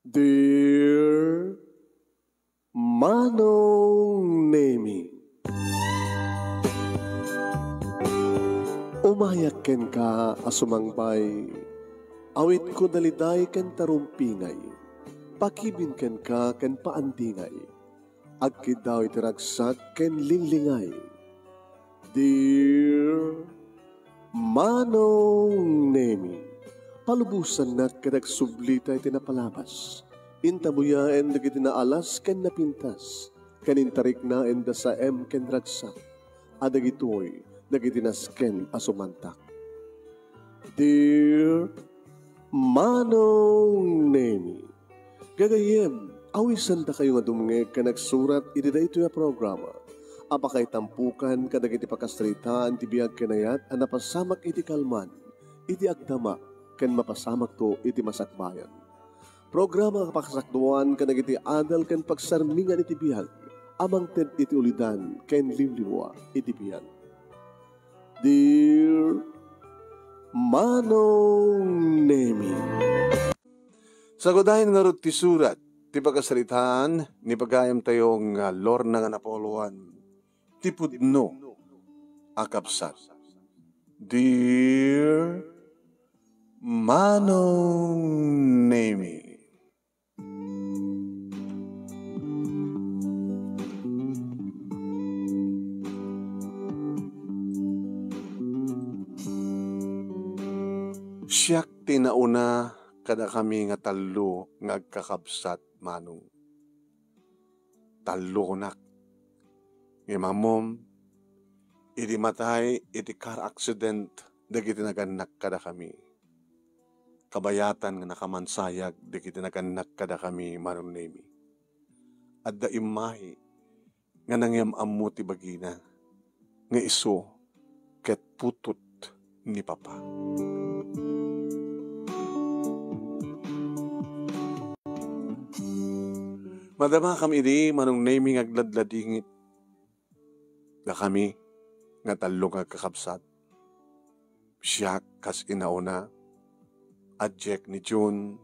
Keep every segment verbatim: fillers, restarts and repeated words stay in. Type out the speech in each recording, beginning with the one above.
Dear Manong Nemi, umayak kenka a sumangbay, awitko daliday ken tarumpingay, pakibin kenka ken paandingay, agkiddaw iti ragsak ken linglingay. Dear Manong Nemi, palubosannak ket agsublita iti napalabas. Intabuyaen dagiti naalas ken napintas, ken intariknaen da saem ken ragsak, a dagitoy dagiti nasken a sumantak. Dear Manong Nemi, gagayyem, awisandakayo nga dumngeg ken agsurat iti daytoy a programa a pakaitampukan kadagiti pakasaritaan ti biag ken ayat a napasamak iti kalman, iti agdama, ken mapasamakto iti masakbayan. Programa nga pakasakduan kadagiti adal ken pagsarmingan iti biag a mangted iti ulidan ken liwliwa iti biag. Dear Manong Nemi. Sagudayen ngarud ti surat ti pakasaritaan ni pagayamtayo nga Lorna nga Napoleon, ti pudno a kabsat. Dear Manong Nemi. Siak ti nauna kadakami nga tallo nga agkakabsat, Manong. Tallonak. Ngem ammom, idi matay iti car accident dagiti nagannak kadakami, kabayatan nga nakamansayag dagiti nagannak kadakami, Manong Nemi. Adda immahi nga nangyam-ammo ti bagina nga isu ket putut ni Papa. Madamakam idi, Manong Nemi, nga agladladingit dakami nga tallo nga agkakabsat. Siak kas inauna, a Jack ni June,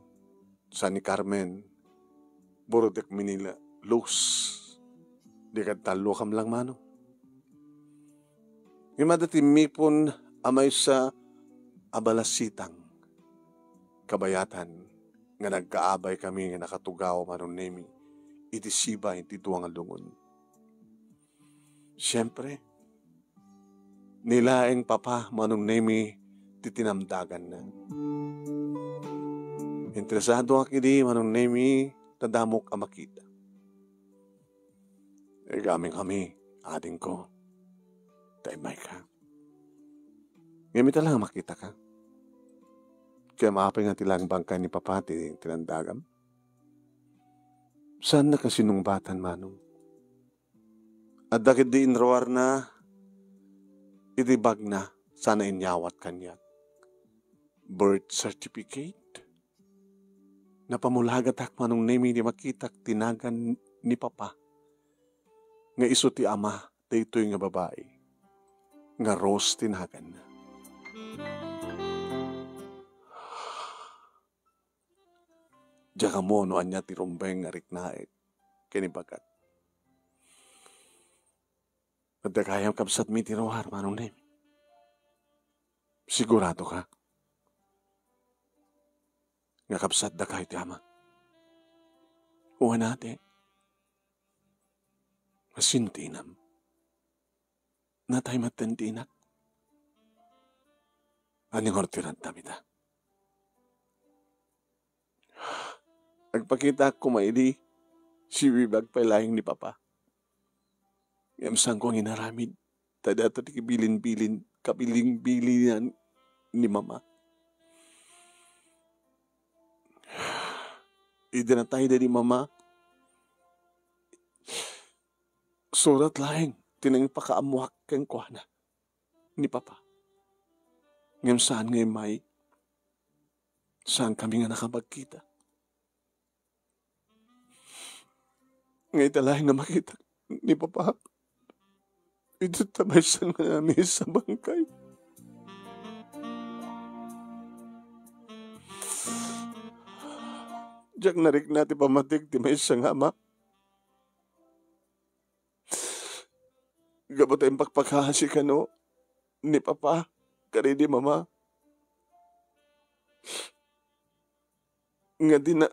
sa ni Carmen, burudek mi ni Luz. Di kad tallo kam lang, Manong. Ngem adda timmipon a maysa a balasitang. Kabayatan nga nagkaabay kami nga nakatugaw, Manong Nemi, iti siba iti dua nga lungon. Siempre, ni laeng Papa, Manong Nemi, ti tinamdaganna. Interesadoak idi, Manong Nemi, ta damok a makita. Igaming kami, adingko. Ta immay ka. Ngem ita lang a makita ka. Kaya maapay nga ti lang bangkay ni Papa ti tinandagam? Saan na kasinungbatan, Manong? Adda ketdi inruarna iti bagna sana inyawat kaniak. Birth certificate? Napamulagatak, Manong Nemi, di makitak ti nagan ni Papa nga isu ti ama daytoy nga babai nga Rose ti naganna. Diak ammo no ania ti rumbeng nga riknaek ken ibagat. Adda gayam kabsatmi ti ruar, Manong Nemi. Sigurado ka nga kabsatdakayo ti ama? Wen, ate, asino ti inam? Natay metten ti inak. Ania nga urtiradtam ita? Agpakitaak koma idi, sibibag pay laeng ni Papa. Ngem saanko nga inaramid, ta dayta ti kabilin-bilin, kabilin-bilinan ni Mama. Idi natayda ni Mama, surat laeng ti nangipakaammoak kenkuana ni Papa. Ngem saan nga immay, saankami nga nakapagkita. Nga ita laeng nga makita ni Papa, iti ta maysa nga namis a bangkay. Diak narikna ti pammatik ti maysa nga ama. Gapu ta impakpakasi kano ni Papa kadi ni Mama nga dina,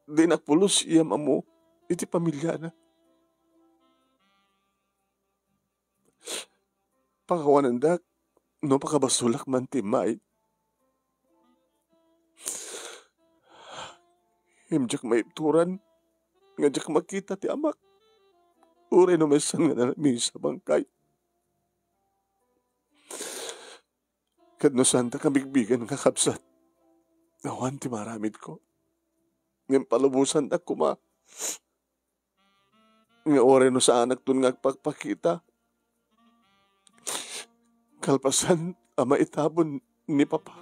dinak pulos iyam ammo iti pamiliana. Pakawanendak no pakabasolak man ti immay. Ngem diak maibturan nga diak makita ti amak. Uray no maysan nga nalamiis a bangkay. Ket no saandak a bigbigen nga kabsat, awan ti maaramidko. Ngem palubosandak koma nga uray no saanakton nga agpakpakita, kalpasan a maitabon ni Papa.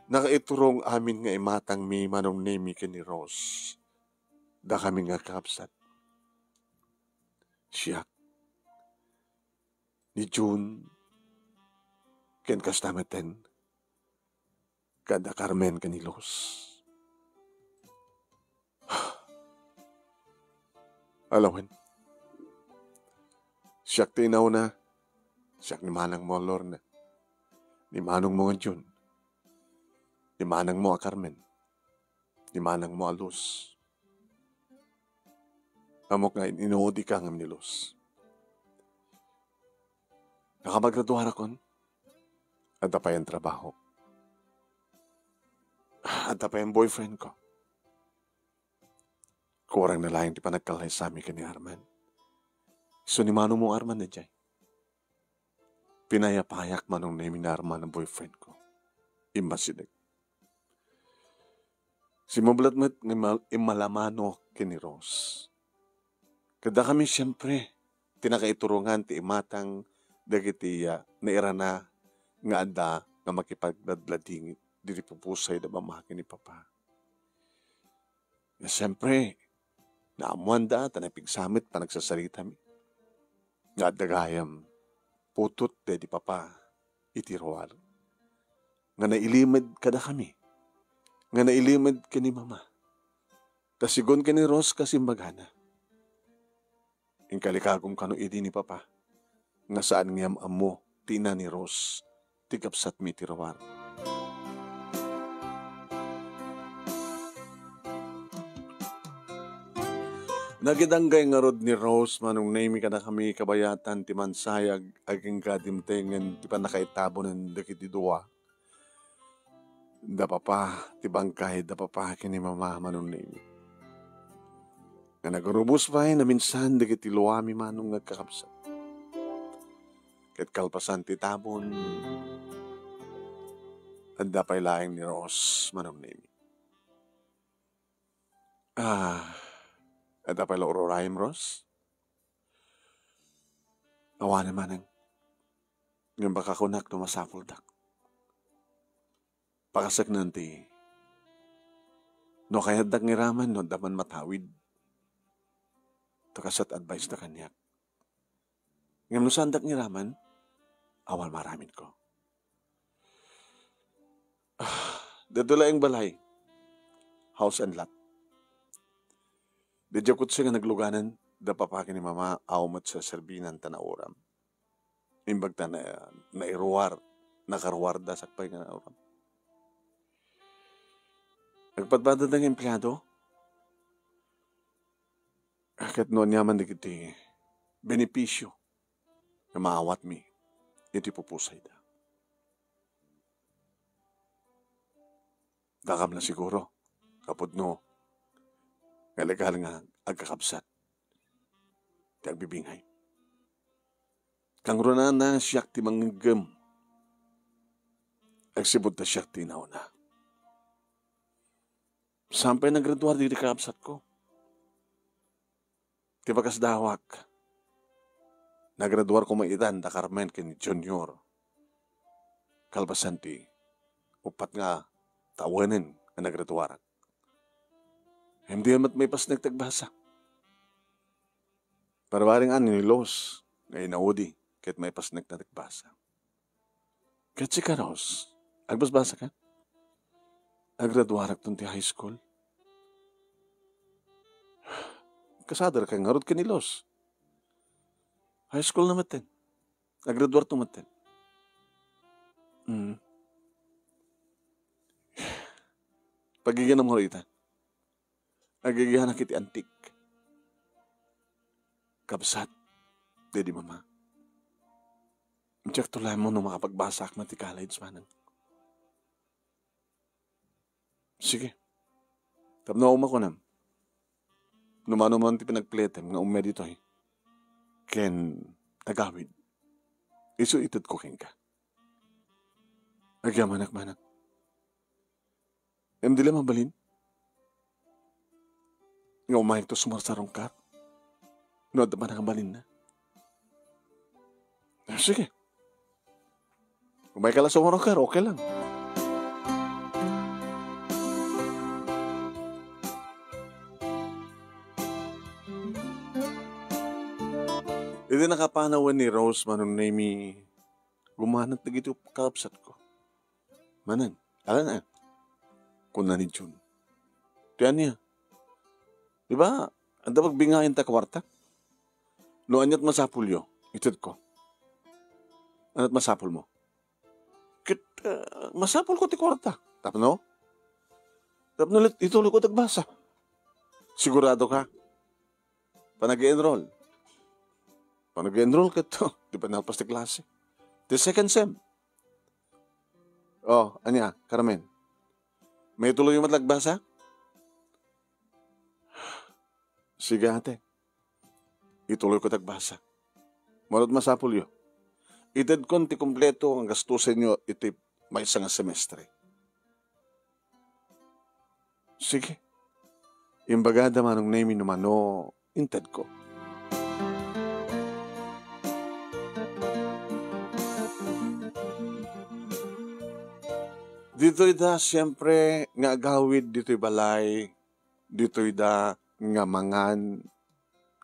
Nakaiturong amin nga imatangmi, Manong Nemy ken ni Rose, dakami nga kakabsat. Siak, ni June, ken kasta metten, kada Carmen ken ni Luz. Alawen. Siak ti inawna, siak ni manangmo a Lorna, ni manongmo nga June, ni manangmo a Carmen, ni manangmo a Luz. Ammok nga in-, inuudika ngem ni Luz. Nakapaggraduarakon, adda pay ang trabaho. Adda pay ang boyfriend ko. Kurang na laeng ti panagkallaysami ken ni Arman. Isu ni manongmo Arman daydiay. Pinayapayak, Manong Nemy, ni Arman a boyfriend ko. Immasideg. Simmublat met nga immal-, immalamano ken ni Rose. Ket dakami, siempre, ti nakaiturongan ti imatang dagiti, ah, nairana nga adda nga makipagladladingit diti pupusay da mama ken ni papa. Nga siempre, naammoanda ta napigsa met panagsasaritami. Nga adda gayam, putot daydi papa iti ruar. Nga nailimed kadakami. Nga nailimed ken ni mama. Ta sigun ken ni Rose kas imbagana. Inkalikagom kano idi ni papa, nga saan nga am-ammo ti ina ni Rose, ti kabsatmi ti ruar. Nagidanggay ngarud ni Rose, Manong Nemy, kadakami kabayatan ti mansayag agingga dimtengen ti pannakaitabonen dagiti dua. Da papa, ti bangkay da papa ken ni mama, Manong Nemy. Nga nagrubos pay naminsan dagiti luami, Manong, nga agkakabsat. Ket kalpasan ti tabon, adda pay laeng ni Rose, Manong Nemy. Ah, adda pay la ururayem, Rose? Awanen, Manong. Ngem baka kunak no masapuldak. Pakasaknanti, no kayatdak nga iraman no adda man matawid, ta kasat advice da kaniak. Ngem no saandak nga iraman, awan maaramidko. Ah, dito laeng balay. House and lot. Didya kutse nga nagluganan, da papa ken ni mama, aw met sa serbinan ta nauram. Imbag ta na, nairuar, nakaruar da sakbay nga nauram. Agpadpada da nga empleado, ket no aniaman dagiti benepisio nga maawatmi iti pupusayda. Dakam la siguro, kapudno, nga legal nga agkakabsat ti agbibingay. Kangrunana, siak ti mangngeggem. Agsipud ta siak ti inauna. Saan pay nagraduar dagiti kakabsatko. Ti bagas dawak, nagraduar koma itan da Carmen ken ni Junior. Kalpasan ti uppat nga tawenen nga nagraduarak. Ngem diyan met maipasnek ti agbasa. Parbaring ani ni Los nga inaudi ket maipasnek ti agbasa. Ket sika, Ros, agbasbasa ka? Agraduarakton ti high school. Kasader kay ngarud ken ni Los. High school na metten. Agraduarto metten. Mm. Pagiganam ngarud ita. Agiganak iti antik. Kabsat, Daddy, Mama. Diak to laeng no makapagbasaak met ti college, manang. Sige. Tapno umakunam. No mano man ti pinagpilitem nga ummay ditoy ken agawid, isu itedko kenka. Agyamanak, manang. Em, di la mabalin nga umayakto sumarsarungkar no adda pannakabalinna. Ah, sige. Umayka la sumarsarungkar, okay lang. Idi nakapanawen ni Rose, Manong Nemi, gumanat dagiti kakabsatko. Manang, alan a? Kuna ni Jun. Ti ania? Di ba, adda pagbingayan ta kuarta? No aniat masapulyo, itedko. Aniat masapulmo? Ket, ah, masapulko ti kuarta. Tapno? Tapno ituloyko ti agbasa. Sigurado ka? Panag-enroll. Panag-enroll ket, di pa nalpas ti klase. Ti second sem. Oh, ania, Carmen? Maituloyyo met laeng agbasa? Sige, ate. Ituloyko ti agbasa. Mano't masapulyo, itedkon ti kompleto nga gastusenyo iti maysa nga semestre. Sige. Imbagada, Manong Nemi, no mano intedko. Ditoy da, siempre, nga agawid ditoy balay, ditoy da nga mangan,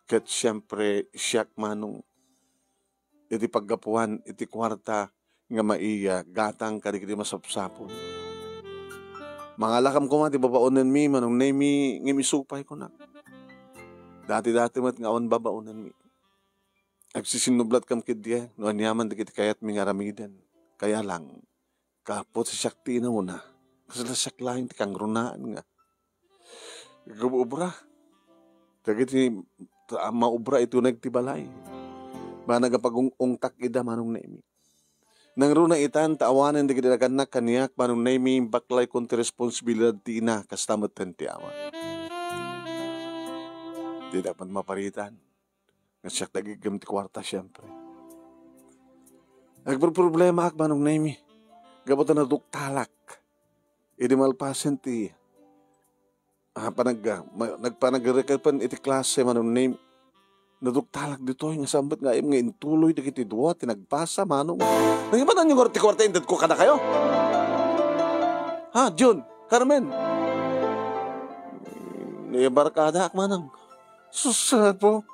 ket siempre, siak, Manong, iti paggapuan iti kuarta nga maiya gatang kadagiti masapsapul. Mangalakam koma ti babaonenmi, Manong Nemi, ngem isu pay, kunak. Dati-dati met nga awan babaonenmi. Agsisinnublatkam ketdi no aniaman dagiti kayatmi nga aramiden. Kaya lang, gapu ta siak ti inauna, kasla siak laeng ti kangrunaan nga agub-ubra. Dagiti ta-, maubra iti uneg ti balay. Manang a pag-ung-ungtak ida, Manong Nemi. Nangruna itan ta awanen dagiti nagannak kaniak, Manong Nemi, baklaykon ti responsibilidad ti ina, kasta metten ti ama. Didak met maparitan nga siak ti agiggem ti kuarta, siempre. Agproproblemaak, Manong Nemi, gapu ta naduktalak idi malpasen ti, ah, panag-, ah, ma-, nagpanagrekepen iti klase, Manong Nemi. Naduktalak ditoy nga saan met nga ayam nga intuloy dagiti dua ti nagbasa, Manong. Nagibatanyo ngarud ti kuarta intedko kadakayo? Ha, Jun, Carmen? Ni barkadaak, Manong. Sus, Apo.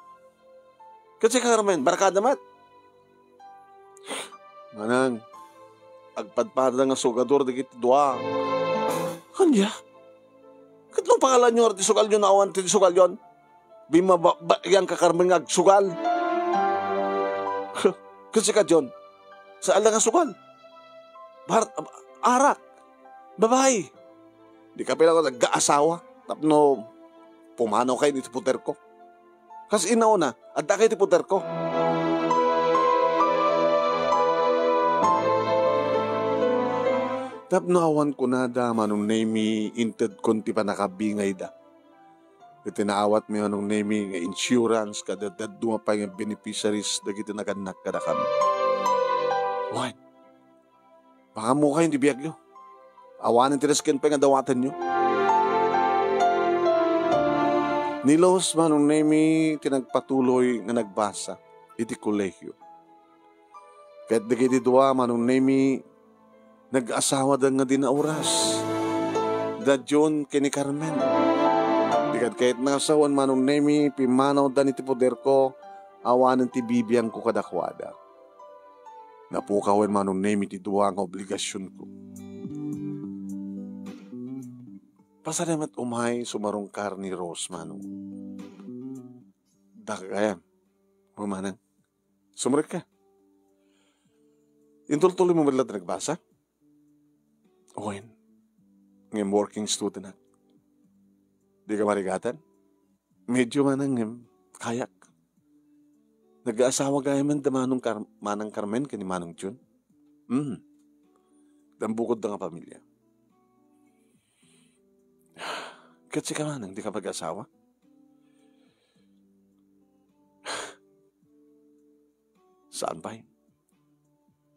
Ket si Carmen, barkada met. Manang, agpadpada nga sugador dagiti dua. Ania? Ket no pakalanyo ngarud ti sugalyo no awan ti sugalyon? Bimaba-, ba-, yan ka, Carmen, nga agsugal. Ket sika, Jun, saan la nga sugal? Bar-, arak. Babae. Di ka pila ko nagkaasawa tapno pumanaw kayo iti poderko. Kas inauna, adda kayo iti poderko. Tapno awan kunada, Manong Nemi, intedkon ti pannakabingayda. Iti naawatmi, Manong Nemi, nga insurance, kada dadduma pay nga beneficiaries dagiti nagannak kadakami. Wen, baka ammokayon ti biagyo. Awanen ti nasken pay nga dawatenyo. Ni Los, Manong Nemi, ti nagpatuloy nga nagbasa iti kolehio. Ket dagiti dua, Manong Nemi, nag-asawada nga di naoras. Da Jun ken ni Carmen. Di kad kayat nga asawan, Manong Nemi, pimmanawdan iti poderko, awanen ti bibiangko kadakuada. Napukawen, Manong Nemi, ti dua nga obligasionko. Pasada met umay sumarungkar ni Rose, Manong. Dakagayam. O, Manang. Sumrekka. Intultuloy mo met latta nagbasa? Wen. Ngem working student ak. Di ka marigatan? Medyo, Manang, ngem kayak. Nag-aasawa gayam da Manong Car-, Manang Carmen ken ni Manong Jun. Hmm. Dambukodda nga pamilya. Ket sika, Manang, di ka mag-asawa? Saan pay?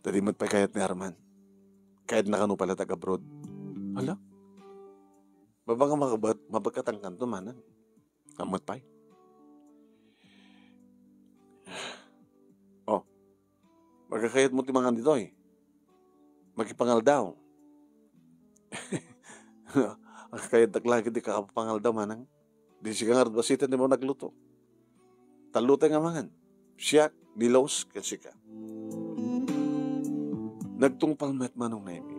Ta di met pay kayat ni Arman. Kayatna kano pay latta ag-abroad. Hala? Mabanga makabat-, mabagkatan kanto, Manang. Ammet pay. Oh, makakayat mo ti mangan ditoy. Makipangaldaw. Ang kayat laeng ti kakapangaldaw, Manang. Di sika ngarud basiten ti mo nagluto. Tallo tay nga mangan. Siak, ni Los, ken sika. Nagtungpal met Manong Nemi.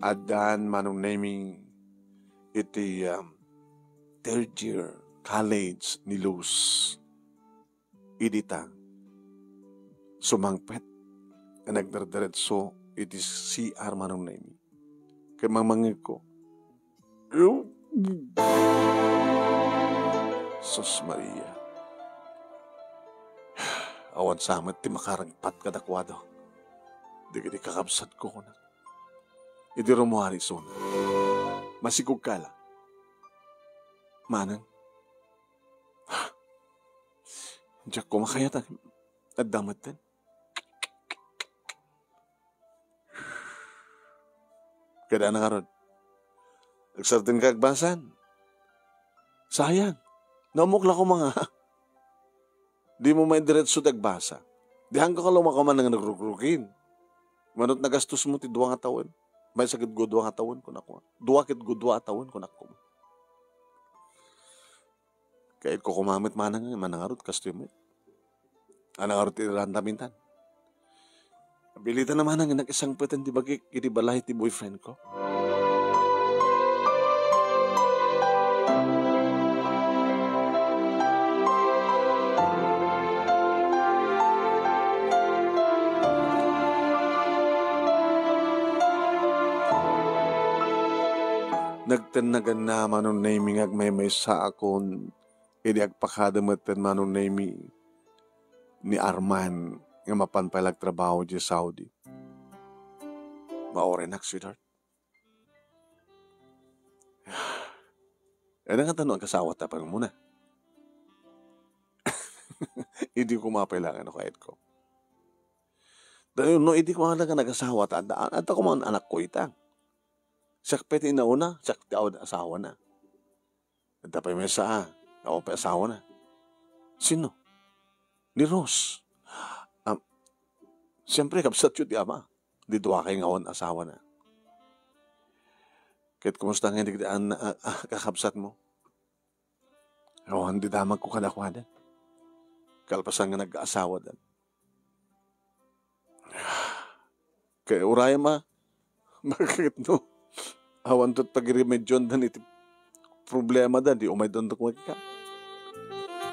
Addan Manong Nemi iti, um, third year college ni Los. Idi ta sumangpet nga nagderderetso iti C R Manong Nemi. Ket mamangegko, "Sus Maria. Awan sa met ti makaragpat kadakuada. Dagiti kakabsatko," kunak. Idi rummuar isun, masikog kala. Manang, diak koma kayat, adda metten. Kada na ngarud. Agsardengka agbasan. Sayang. Naamok la koma nga. Di mo maidiretso ti agbasa. Di hangko ka lumakuman nga nagrugrugin. Manut nagastos mo ti dua nga tawen. Maysa ket gudua nga tawen, kunak. Dua ket gudua a tawen, kunak. Kayatko koma met Manang, Manang ngarud, kastoy met. Ania ngarud ti irantamintan? Abilitan na Manang nga nakisangpeten ti bagik iti balay ti boyfriend ko. Nagtennaganna Manong Nemi nga agmaymaysaakon idi agpakada metten Manong Nemi ni Arman nga mapan pay la agtrabaho idiay Saudi. Maurayenak, sweetheart. Ania ngata no agasawata pay umuna? Idi koma pay laeng no kayatko. Daytoy no idi koma laeng agasawata, adda, adda koma anakko ita. Siak pay ti inauna, siak ti awan asawana. Adda pay maysa a, awan pay asawana. Sino? Ni Rose. Am, siempre, kabsatyo ti ama. Di duakay nga awan asawana. Ket kumusta nga dagiti an-, a, a, kakabsatmo? Awan di damagko kadakuada. Kalpasan nga nag-aasawada. Kay urayem a, bakit no? Awan tot pagiremediondan iti problemada, di umaydon to kumakika.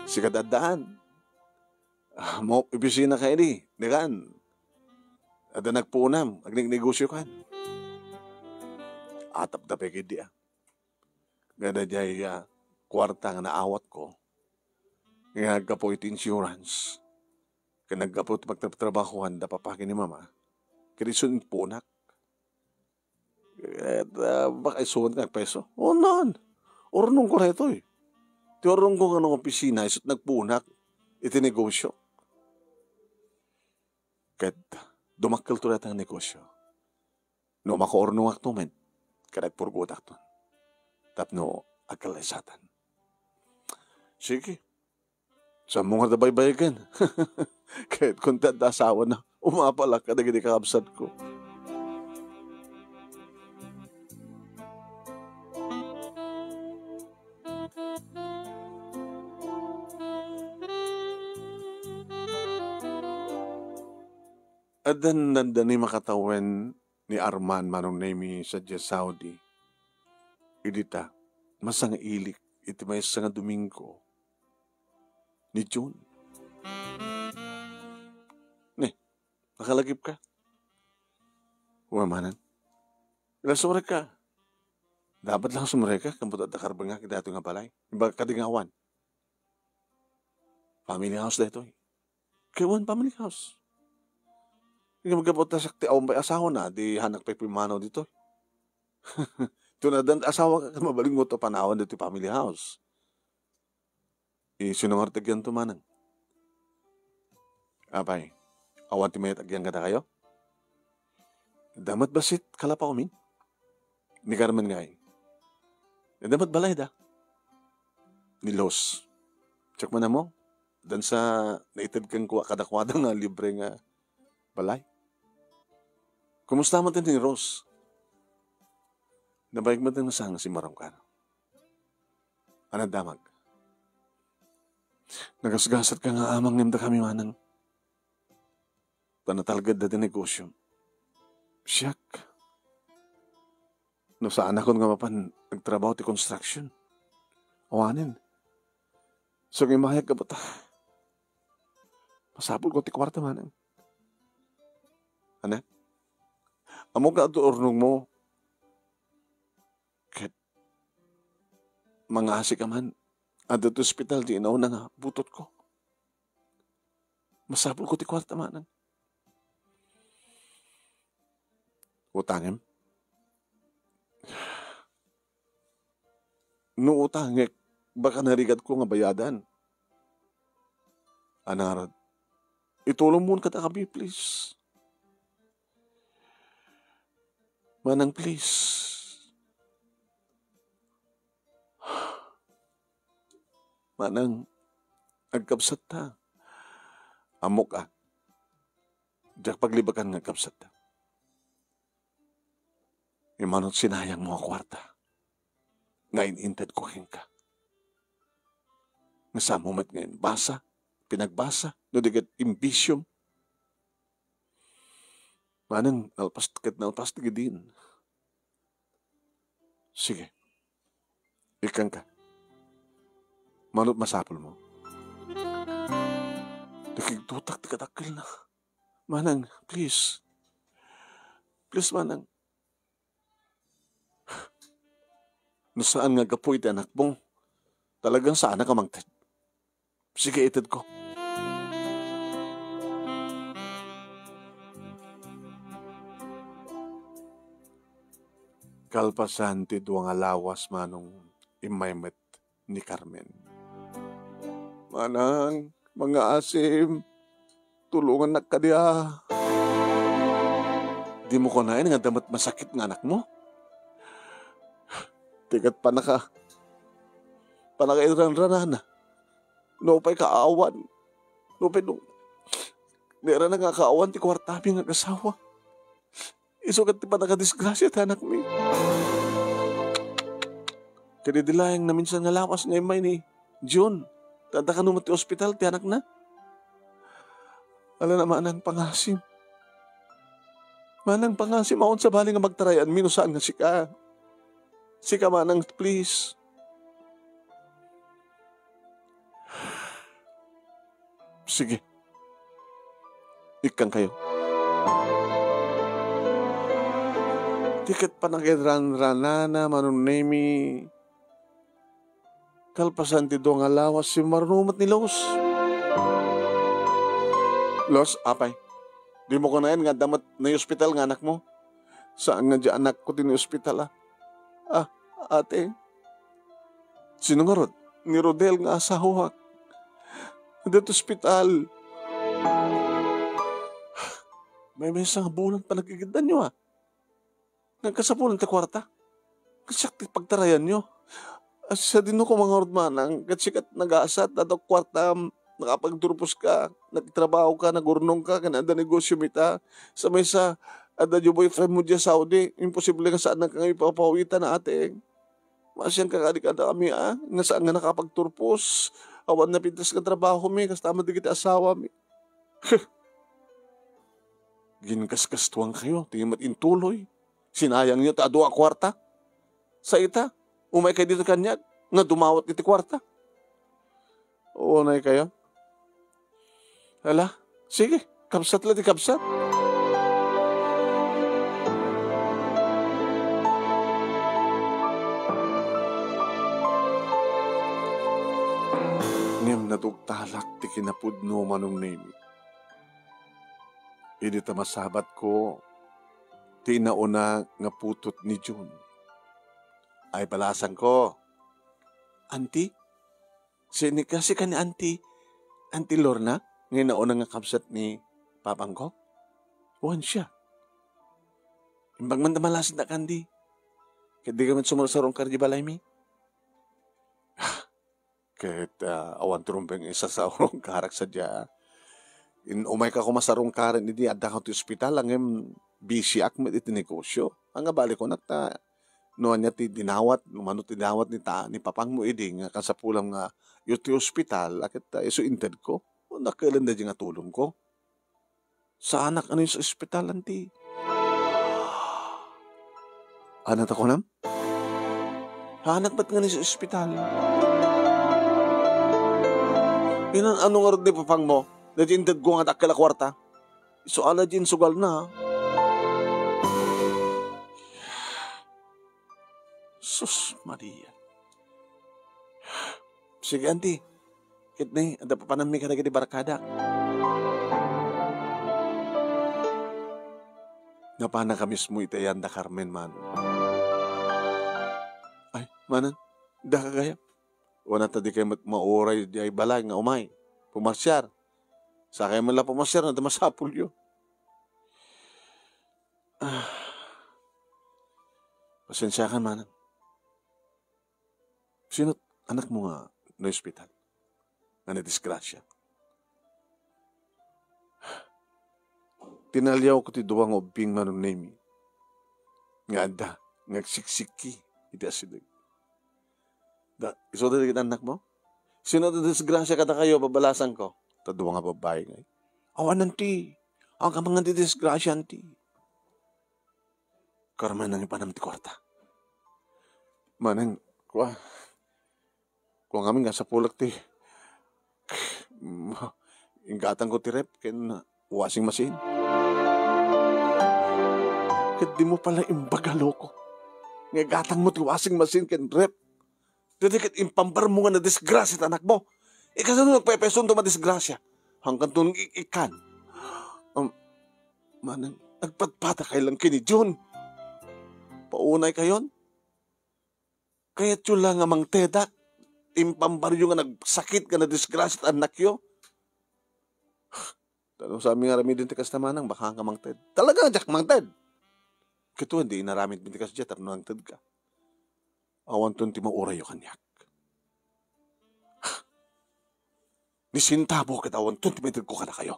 Sika daddaan. Ah, mo, opisina ka idi, dikan. Adda nagpuonam, agnegnegosio kan. Atapda pay kadi, ah. Nga daydiay, ah, kuarta nga naawatko, nga aggapu iti insurance, ken aggapu ti pagtrabahoan da papa ken ni mama, ket isu impuonak. Ket, ah, baka isuon nga agpayso. Unon, urnongko daytoy. Ti urnongko nga no opisina, isu't nagpuonak iti negosio. Ket dumakkelto dayta nga negosio. No makuurnongakto met, ket agpurgotakton tapno agkallaysatan. Sige. Saanmo nga da baybaygen? Ket kunta da asawana, umapalak kadagiti kakabsatko. Addan dandani makatawen ni Arman Manong Nemi sadiay Saudi. Idi ta, masangailik iti maysa nga Domingo ni June. Ne, nakalagipka? Wen, manang. Ilasurek ka. Dapat lang sumrek ka, kampot adda karbengak iti daytoy nga balay. Imbag kadi nga awan. Family house daytoy. Kay wen family house. Nga magkapot ta siak ti awan pay asawa na, di hanak pay pimanaw ditoy. Tuna dan asawa ka, mabalin mo to panawan ditoy family house. Isu nga ngarud ti agianto, manang? Apay, awan ti mayat agian kadakayo? Adda met bassit kalapawmin? Ni Carmen ngay? Adda met balayda? Ni Luz. Check man mo. Dansa naited kenkuana kadakuada nga libre nga balay. Kumusta met ni Rose? Nabayag met nga saan nga simmaruam kano. Ania damag? Nagasgasatka nga amang ngem dakami, manang. Ta natalgedda ti negosio. Siak. No saanakon nga mapan agtrabaho ti construction. Awanen. So, nga imayag ka ba ta? Masapulko ti kuarta, manang. Ania? Ammok nga adda urnongmo. Ket mangaasi ka man. Adda ti ospital ti inauna nga butotko. Masapulko ti kuarta, manang. Utangem? No utangek, baka narigatko nga bayadan. Ania ngarud? Itulongmon kadakami, please. Manang, please. Manang, agkabsatta. Ammok a, diak paglibakan nga agkabsatta. Immanot sinayangmo a kuarta nga in-intedko kenka. Nga saanmo met nga imbasa, pinagbasa, no di ket imbisiom. Manang, nalpas ket nalpas ti gidin. Sige. Ikkanka. Manot masapulmo. Nakigtutak ti kadakkelna. Manang, please. Please, manang. No saan nga gapu iti anakmo, talagang saanak a mangted. Sige, itedko. Kalpasan ti dua nga lawas, manong, immay met ni Carmen. Manang, mangaasim, tulongannak kadi a. Dimo kunaen nga adda met masakit nga anakmo? Ti ket panaka-, panakainranranana. Nupay kaawan. Nupay no, nairana nga kaawan ti kuartami nga agasawa. Isu ket ti panakadisgrasia ti anakmi. Ket idi laeng naminsan nga lawas nga immay ni June, ta adda kano met ti ospital ti anakna. Ala na, manang, pangasim. Manang, pangasim, awan sabali nga magtarayanmi no saan nga sika. Sika, manang, please. Sige. Ikkankayo. Ti ket panakainranranana, Manong Nemi. Kalpasan ti dua nga lawas, simmaruno met ni Luz. Luz, apay, dimo kunaen nga adda met naiospital nga anakmo? Saan nga di anakko ti naiospital, a? Ah, ate, sino ngarud? Ni Rodel nga asawak. Adda ti ospital. Maymaysa nga bulan panagigiddanyo, a. Nagkasapulan ti kuarta. Ket siak ti pagtarayanyo. A, sadino koma ngarud, manang, ket sika ti nagasat, adda kuarta, nakapagturposka, nagtrabahoka, nagurnongka, ken adda negosio mi ta. Sa maysa, adda diay boyfriend mo diay Saudi, imposible nga saanka nga ipapawitan, ate. Maasianka kadi kadakami, a, nga saan nga nakapagturpos. Awan napintas nga trabaho mi, kasta met dagiti asawa mi. Gingasgastuankayo, ti met intuloy. Sinayangyo ti adu a kuarta. Sa ita, umaykayo ditoy kaniak, nga dumawat iti kuarta. Unaykayo. Ala, sige, kabsat la ti kabsat. Ngem natugtalak ti kinapudno, Manong Nemi. Idi ta masabatko ti nauna nga putot ni Jun. Ay, balasangko. Anti, sika, sika ni Anti, Anti Lorna, nga nauna nga kabsat ni papangko? Wen, siak. Imbag man ta malasitnak, Anti. Ket dika met sumarsarungkar di balaymi. Ket, ah, awan ti rumbeng isasarungkarak sadiay. In-, umayka koma sarungkaren idi addaka ti ospital, ngem busyak met iti negosyo. Ania bali kunak ta, no ania ti dinawat, no mano ti dinawat ni ta-, ni papangmo idi nga kasapulam nga iti ospital, a ket, ah, isu intedko. Dakkel daydi nga tulongko. Saanak nga isuospital, Anti. Ania ta kunam? Saanak met nga isuospital. Inan-ano ngarud ni papangmo, daydi intedko nga dakkel a kuarta? Isu daydi insugalna. Sus Maria. Sige, Anti. Ket ni, adda papanammi kadagiti barkada. Napanaka mismo iti ayan da Carmen, Manong. Ay, Manang, daka gayam. Wen, ta dikay met mauray diay balay nga umay. Pumarsiar. Sakay man la pumarsiar, no, adda masapulyo. Ah. Pasensiakan, Manang. Sino anakmo nga naospital? Nga nadisgrasia? Tinaliawko ti dua nga ubbing, Manong Nemi, nga adda nga agsiksikki iti asideg. Da, isu dagiti annakmo? Sino ti disgrasia kadakayo, babalasangko? Ta dua nga babbai ngay. Awan, Anti. Awan ka mangan ti disgrasia, Anti. Carmen, nangipanam ti kuarta. Manang, kua, kua ngamin nga sapulak ti, inggatangko ti ref ken washing machine. Ket dimo pala imbaga, loko, nga igatangmo ti washing machine ken ref. Daydi ket impambarmo nga nadisgrasia ti anakmo. Ikasano nagpaypaysunto madisgrasia? Hangkanto ik-, ikkan. Um, Manang, agpadpadakay lang ken ni Jun. Paunaykayon. Kayatyo la nga mangtedak. Impambaryo nga nagsakit nga nadisgrasia ti annakyo. Ta no saan mi nga aramiden ti kasta, Manang, baka ka mangted. Talaga, diak mangted. Ket wen, di inaramidmi ti kasdiay tapno nangtedka. Awanton ti maurayyo kaniak. Ni sentabo ket awanton ti maitedko kadakayo.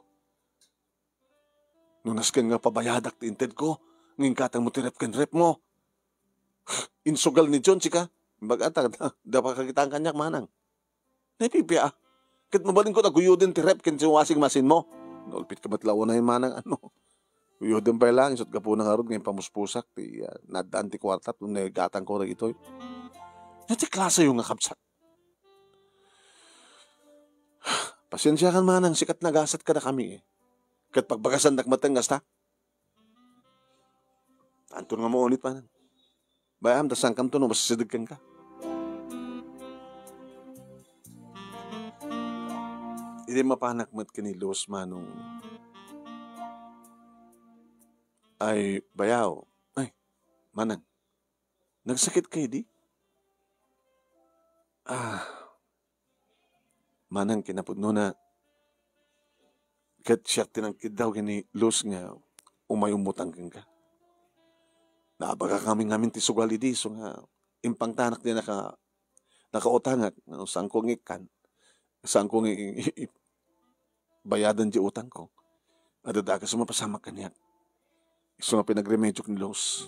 No nasken nga pabayadak ti intedko, nga inggatangmo ti ref ken refmo. Insugal ni Jun sika. Imbagak ta, da, da pakakitaan kaniak, Manang. Naipipia. Ket mabalinko a guyoden ti ref ken ti washing machine mo. Naulpitka met la unay, Manang, ano. Guyoden pay lang, isut' gapuna ngarud nga impamuspusak ti, ah, naaddaan ti kuarta tapno naigatangko dagitoy. Ania ti klaseyo nga kabsat? Pasensiakan, Manang, sika ti nagasat kadakami, eh. Ket pagbagasandak met nga kasta. Anton nga maunit, Manang. Bay-am, ta saankanto no masisideg kenka. Idi mapanak met ken ni Luz, Manong. Ay, bayaw. Ay, Manang. Nagsakit ka idi? Ah, Manang, kinapudnona, ket siak ti nangkiddaw ken ni Luz nga umay ummutang kenka. Naabagak ngamin-ngamin ti sugal idi, isu nga impangtanak ti naka-, nakautangak, nga saanko nga ikkan, saanko nga i-, i-, i-, bayadan ti utangko. Adda dakes a mapasamak kaniak. Isu nga pinagremediok ni Luz.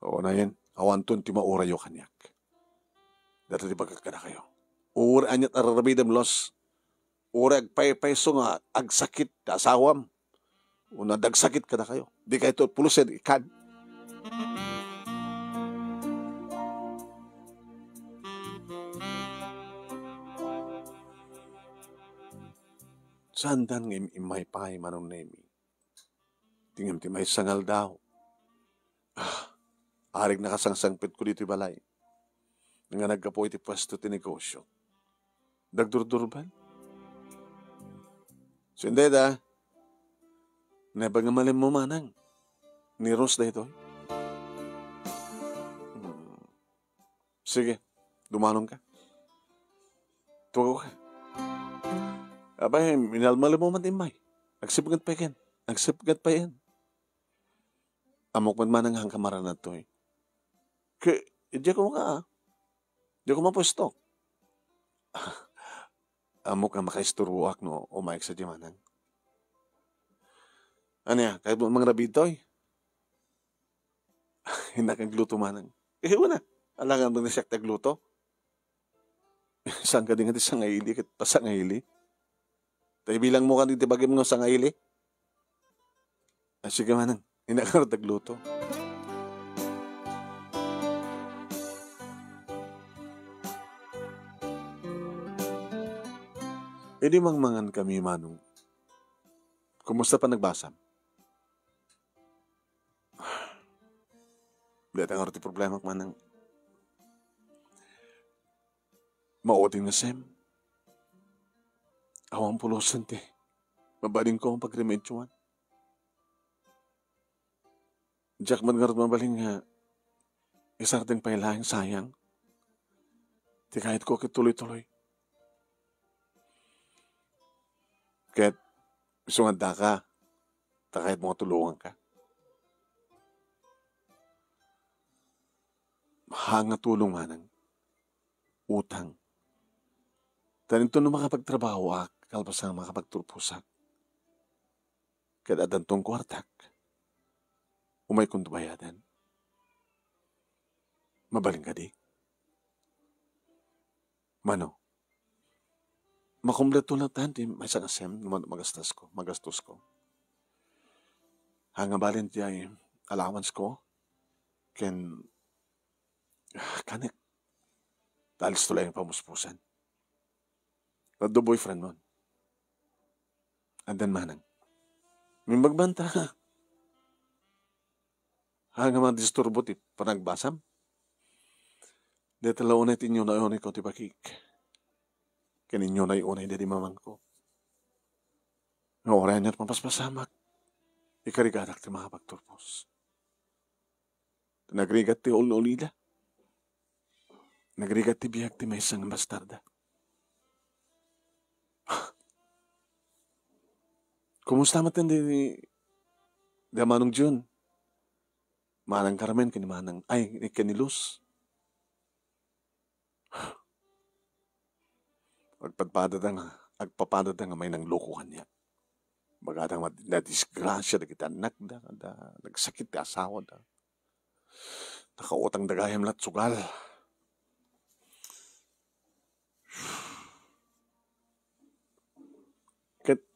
Unayen, awanton ti maurayyo kaniak. Dayta ti bagak kadakayo. Uray aniat a raramidem, Luz. Uray agpaypayso nga agsakit ti asawam, wenno agsakit kadakayo. Dikayto pulusen, ikkan. Saandan nga im-immay pay, Manong Nemi. Ngem ti maysa nga aldaw, ah, arik nakasangsangpetko ditoy balay nga naggapu iti puesto ti negosio. Nagdurdurbel. Sendeda, naimbag nga malimmo, Manang. Ni Rose daytoy. Hmm. Sige, dumalon ka. Tugaw ka. Apay, minalmalimmo man ti immay. Agsipnget pay ken. Agsipnget pay ken. Ammok met, Manang, nga saan ka maranad toy. Ket, diak koma, ah. Diak koma puesto. Ammok nga makaisturboak no umayka sadiay, Manang. Ania, kayatmo mangrabii toy? Innak agluto, Manang. Eh, wen a. Alangan met nga siak ti agluto. Saan kadi nga ti sangaili ket pasangaili? Ta ibilangmo kadi ti bagim nga sangaili? Ah, sige, Manang. Innak ngarud agluto. Idi mangmangan kami, Manong, kumusta panagbasam? Dayta ngarud ti problemak, Manang. Maudin nga sem. Awan pulusen ti mabalinko nga pagremedioan. Diak met ngarud mabalin nga isardeng pay laeng sayang ti kayatko ket tuloy-tuloy. Ket isu nga addaka, ta kayatmo nga tulonganka. Haan nga tulong, Manang. Utang. Ta inton no makapagtrabahoak, kalpasan nga makapagturposak, ket addanton kuartak, umaykon bayadan. Mabalin kadi? Mano, makumpleto latta ti maysa nga sem no mano magastasko, magastosko. Haan nga balin ti allowance ko, ken, ah, kanek, ta alisto laeng pamuspusan. Adda boyfriend mo. Addan, Manang. Imbag man ta, haan nga madisturbo ti panagbasam. Dayta la unay ti inyunay-unayko ti bakik. Ken inyunay-unay daydi mamangko. Nga uray ania ti mapaspasamak, ikarigadak ti makapagturpos. Nagrigat ti ul-ulida. Nagrigat ti biag ti maysa nga bastarda. Kumusta met di, di Manong Jun? Manang Carmen ken ni Manang, ay, ken ni Luz. Agpadpadada nga, agpapadada nga may nangloko kaniak. Bagada nga mad-, nadisgrasya dagiti annakda, da, nagsakit ti asawada. Nakautangda gayam la't sugal. Ket,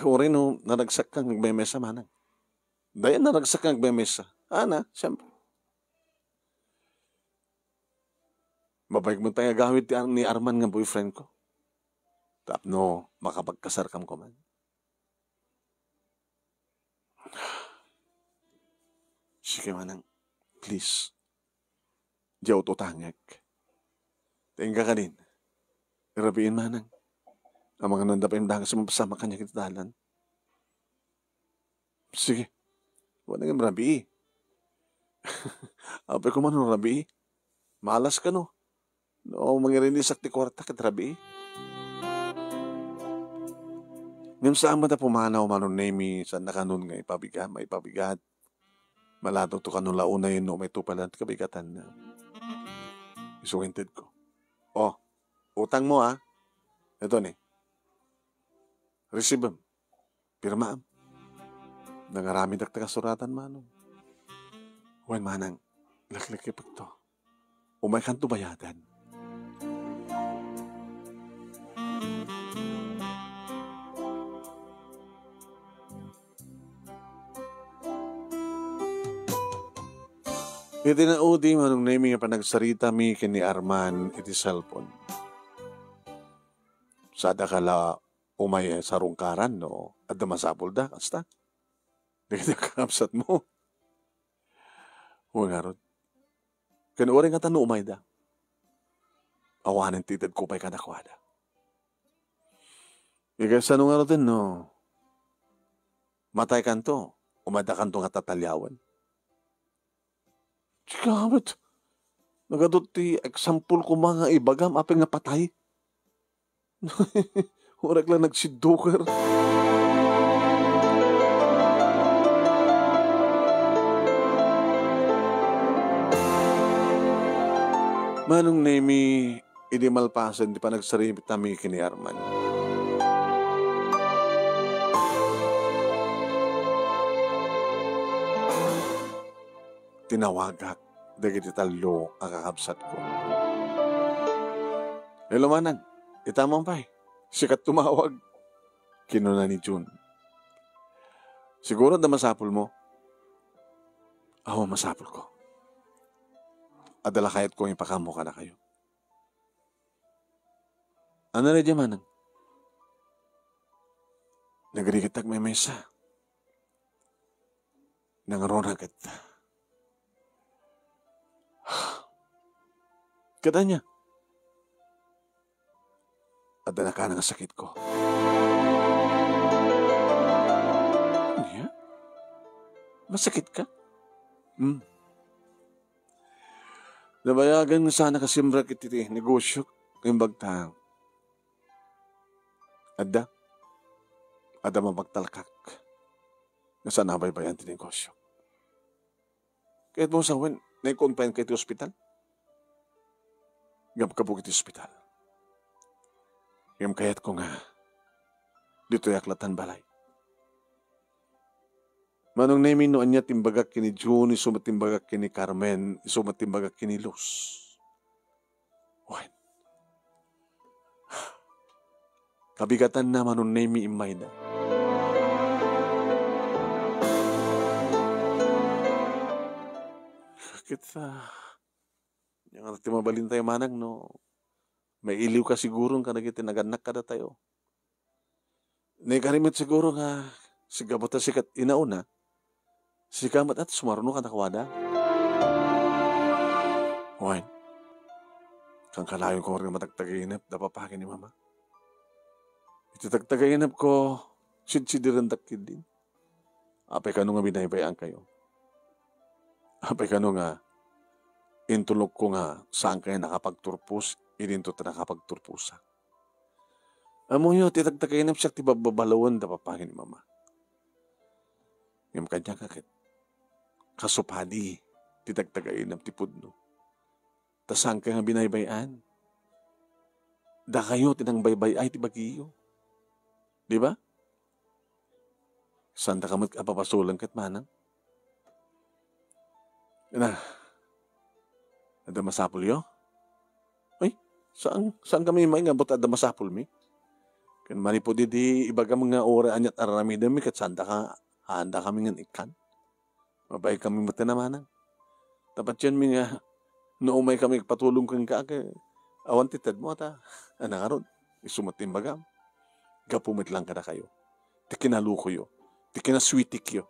uray no, naragsak kang agmemesa, Manang. Dayta naragsak kang agmemesa. Ana, siyempre. Mabayag met pay nga agawid ti Ar-, ni Arman nga boyfriend ko. Tapno makapagkasarkam koma. Sige, Manang. Please. Diak ututangek. Inka kadin. Rabiin, Manang. Amangan no adda pay imdanges nga mapasamak kaniak iti dalan. Sige. Wen nga rabii. Apay koma no rabii? Malas kano. No, mangirinisak ti kuarta ket rabii. Ngem saan met a pumanaw, Manong Nemi, saan na kanon nga ipabigat, maipabigat. Malatogto kano la unay no umay tupad ti kabigatanna. Isu nga intedko. Oh, utang mo, ah. Ito ni. Receive-em. Pirmaam. Nangaramid dagta kasuratan, Manong. Wen, Manang, laklakipekto. Umaykanto bayadan. Iti naudi, Manong Nemi, nga panagsaritami ken ni Arman iti cellphone, sadaka la umay sarungkaran no adda masapulda, kasta? Dagiti kakabsatmo. Wen ngarud. Ken uray ngata no umayda, awanen ti itedko pay kadakuada. Ket kasano ngaruden no mataykanto, umaydakanto nga tataliawen? Sika met, nagadu ti example koma nga ibagam apay nga patay. Uray la nagsidduker. Manong Nemi, idi malpasen ti panagsaritami ken ni Arman, tinawagak dagiti tallo a kakabsatko. "Hello, Manang. Ita man pay. Sika tumawag," kinuna ni Jun. "Siguro adda masapulmo?" "Aw, masapulko. Adda la kayatko nga ipakammo kadakayo." "Ania daydiay, Manang?" "Nagrigittak maymaysa. Nangruna ket, ket ania?" "Adda nakana nga sakitko." "Ania? Masakitka?" "Hmm. Nabayagen nga saannak a simrek iti negosiok, imbag ta adda, adda mapagtalkak nga saan a baybay-an ti negosiok." "Kayatmo sawen, nai-confine ka iti ospital?" "Gapgapok iti ospital. Ngem kayatko nga ditoyak latta balay." "Manong Nemi, no ania ti imbagak ken ni Jun, isu met ti imbagak ken ni Carmen, isu met ti imbagak ken ni Luz." Wen. Kabigatanna, Manong Nemi, immayda. Ket, ah, ania nga ti mabalintayo, Manang, no mailiwka siguro kadagiti nagannak kadatayo? Naikari met siguro nga siggapu ta sika ti inauna, sika met ti sumaruno kadakuada. Wen, kankanayon koma nga matagtagainep da papagi ni Mama. Iti tagtagainepko, sidsidirendak ketdin. Apay kano nga binaybay-ankayo? Apay kano nga intulokko nga saankayo nakapagturpos idinto ta nakapagturposak? Ammoyo, ti tagtagainep siak ti babbabaloen da papagi ni Mama. Ngem kaniak ket, kasu padi ti tagtagainep ti pudno. Ta saankayo nga binaybay-an. Dakayo ti nangbaybay-ay ti bagiyo. Di ba? Saandaka met a pabasolen ket, Manang? Na, adda masapulyo? Ay, saan, saankami immay nga ammok ta adda masapulmi? Ken manipud idi ibagam nga uray ania't ar-aramidenmi ket saandaka, haandakami nga ikkan. Mabain kami met a Manang. Ta patienmi nga no umaykami agpatulong kenka, ket awan ti tedmo, ta ania ngarud, isu met ti imbagam. Gapu met laeng kadakayo. Ti kinalukoyo. Ti kinaswitikyo.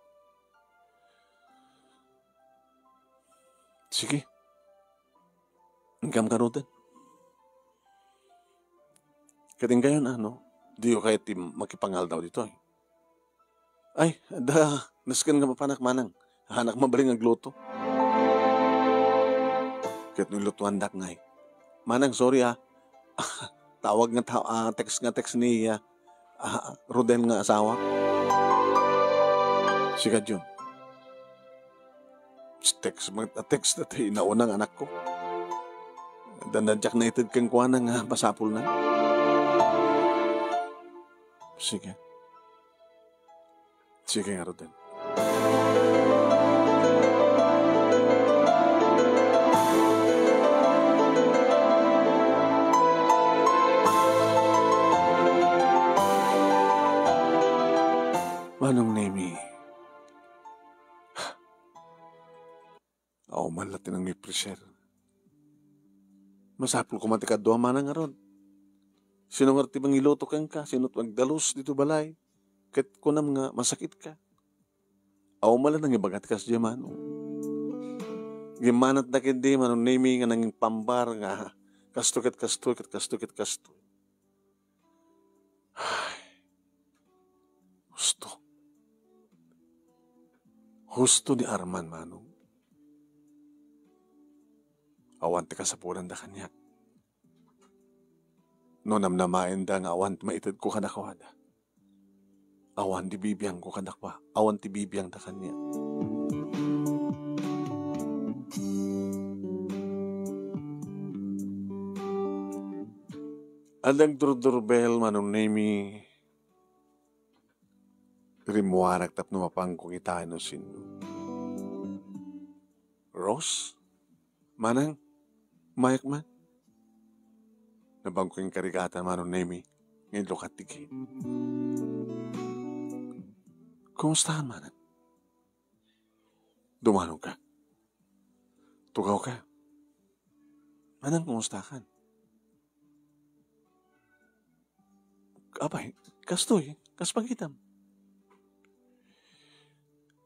Sige. Inka garuden. Ket inkayon, ano, diyo kayat ti makipangaldaw ditoy? Ay, adda nasken nga mapanak, Manang. Haanak mabalin nga agluto. Ket no ilutuandak ngay, Manang, sorry, ah. Tawag nga ta-, ah, text nga text ni, ah, ah, Roden nga asawa. Sika, Jun. Text, mag-, text na ti naunang anakko. Dandan diak naited kenkuana nga masapulna. Sige. Sige ngaruden. Manong Nemi. Aw, Ala ti nangmipressure. Masapul koma ti kadua, manang ngarud. Sino ngarud ti mangiluto kenka? Sino ti magdalus dito balay? Ket kunam nga masakitka. Awan man la nangibaga ti kasdiay, Manong. Gimmanatda ketdi, Manong Nemi, nga nangipambar nga kasto ket kasto, ket kasto, ket kasto. Ay, husto. Husto ni Arman, Manong. Awan ti kasapulanda kaniak. No namnamaenda nga awan ti maitedko kadakuada, awan ti bibiangko kadakua, awan ti bibiangda kaniak. Adda nagdurdurbel, Manong Nemi, rimmuarak tapno mapanko kitaen no sinno. Rose? Manang, mayak man. Nabangko inkarigatan, Manong Nemi, nga inlukat ti gate. Kumustakan, Manang? Dumanon ka. Tugaw ka. Manang, kumustakan? Apay, kastoy, kas pakitam.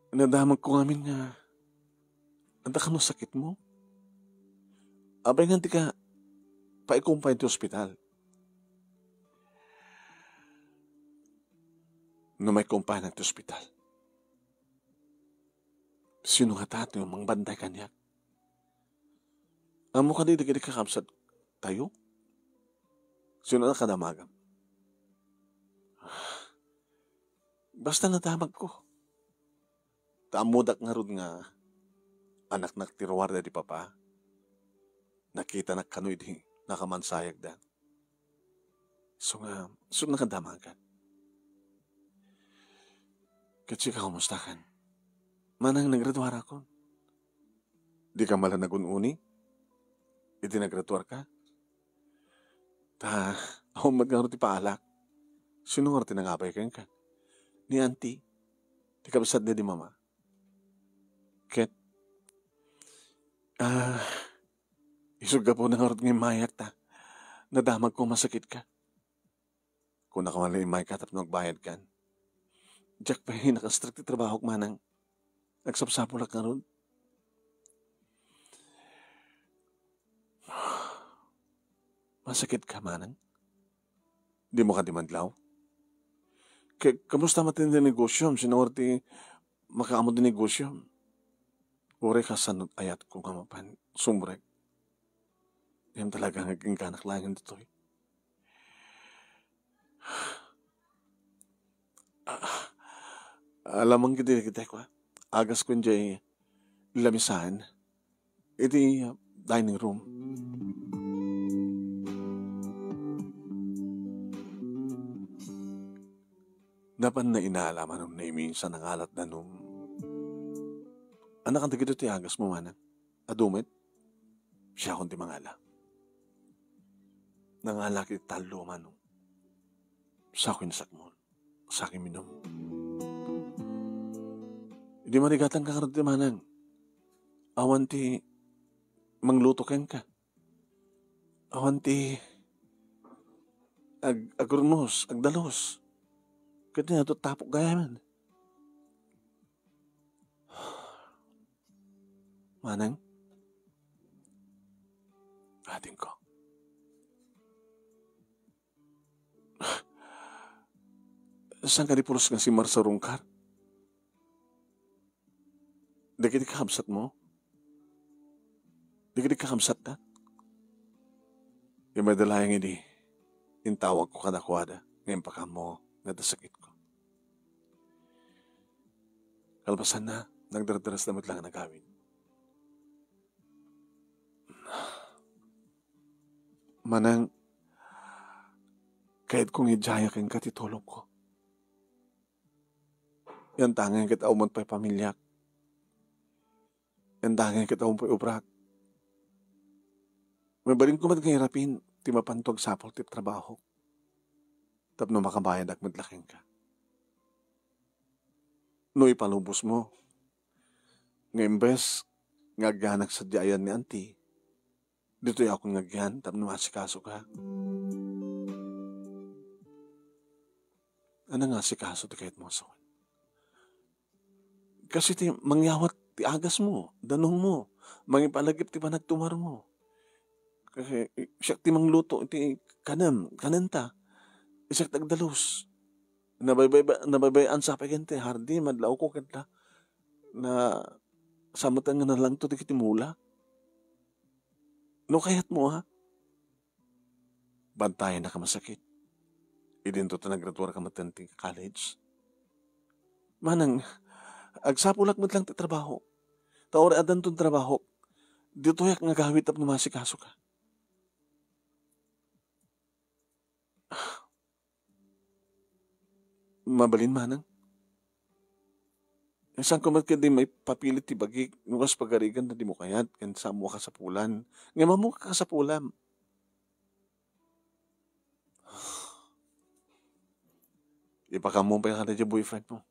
Nadamagko ngamin nga, adda kano sakitmo? Apay nga di ka paikumpayan ti ospital? No maikumpayan ti ospital, sino nga tato mangbantay kaniak? Ammo kadi dagiti kakabsat tayo? Sino a kadamagam? Basta nadamagko. Ta ammodak ngarud nga anaknak ti ruar dadi papa. Nakitanak kano idi nakamansayagda. So nga, so nakadamagan. Ket sika, kumustakan? Manang, nagraduarakon. Di ka mala nagun-uni? Idi nagraduarka? Ta, awan met ngarud ti paalak. Sino ngarud ti nangabay kenka? Ni auntie, ti kabsat ni di mama. Ket, ah, isu gapuna ngarud nga immayak ta nadamagko masakitka. Kunak man la immayka tapno agbayadkan. Diak pay naka-strict ti trabahok, manang. Agsapsapulak ngarud. Masakitka, manang? Dimo kadi madlaw? Ke-, kamusta met ti negosyom? Sino ngarud ti makaammo ti negosyom? Uray kasano ti ayatko nga mapan sumrek. Ngem talaga nga agingganak laengen ditoy. Ah, alamang gidi, gidi ko, ah. Agasko idiay lamisaan. Iti, ah, dining room. Napan na inala, Manong Nemi, sa nangalat danum. Anak, dagitoy ti agasmo, manang. Adu met, siakon ti mangala. Nangalak iti tallo, Manong. Sakoy nasakmol. Sakoy minum. Idi marigatanka ngarud ti manang, awan ti mangluto kenka. Awan ti ag-, agurnos, agdalus. Ket ni ato tapok gayamen. Manang? Adingko. Saan ka di pulos nga simmarsarungkar? Dagiti kakabsatmo? Dagiti kakabsatta? Immay da laeng idi intawagko kadakuada nga impakaammo nga adda sakitko. Kalpasanna, nagdardarasda met la nga nagawid. Manang, kayatko nga idiayak kenka ti tulongko. Yan tangen ket awan pay pamiliak. Yan tangen ket awan pay obrak. Mabalinko met nga irapin ti mapanto agsapul ti trabahok. Tapno makabayadak met la kenka. No ipalubosmo nga imbes nga agyanak sadiay ni Auntie. Ditoy akon nga agyan tapno maasikasoka. Ania nga asikaso ti kayatmo a sawen? Kas iti mangyawat ti agasmo, danummo, mangipalagip ti panagtumarmo. Kas-, siak ti mangluto iti kanem, kanenta. Siak ti agdalus. Nabaybay-, nabaybay-an sa pay ken ti hardi, madlawko ket la, na, sa met nga nalangto dagiti mula. No kayatmo, ha? Bantayennaka masakit. Idinto ta naggraduarka metten ti college. Manang, agsapulak met lang ti trabaho. Ta uray addanton trabahok, ditoyak nga agawid tapno maasikasoka. Mabalin, manang? Saanko met ketdi maipapilit ti bagik no kas pagarigan ta dimo kayat ken saanmo a kasapulan. Ngem ammom a kasapulam. Ipakaammo pay kada diay boyfriend mo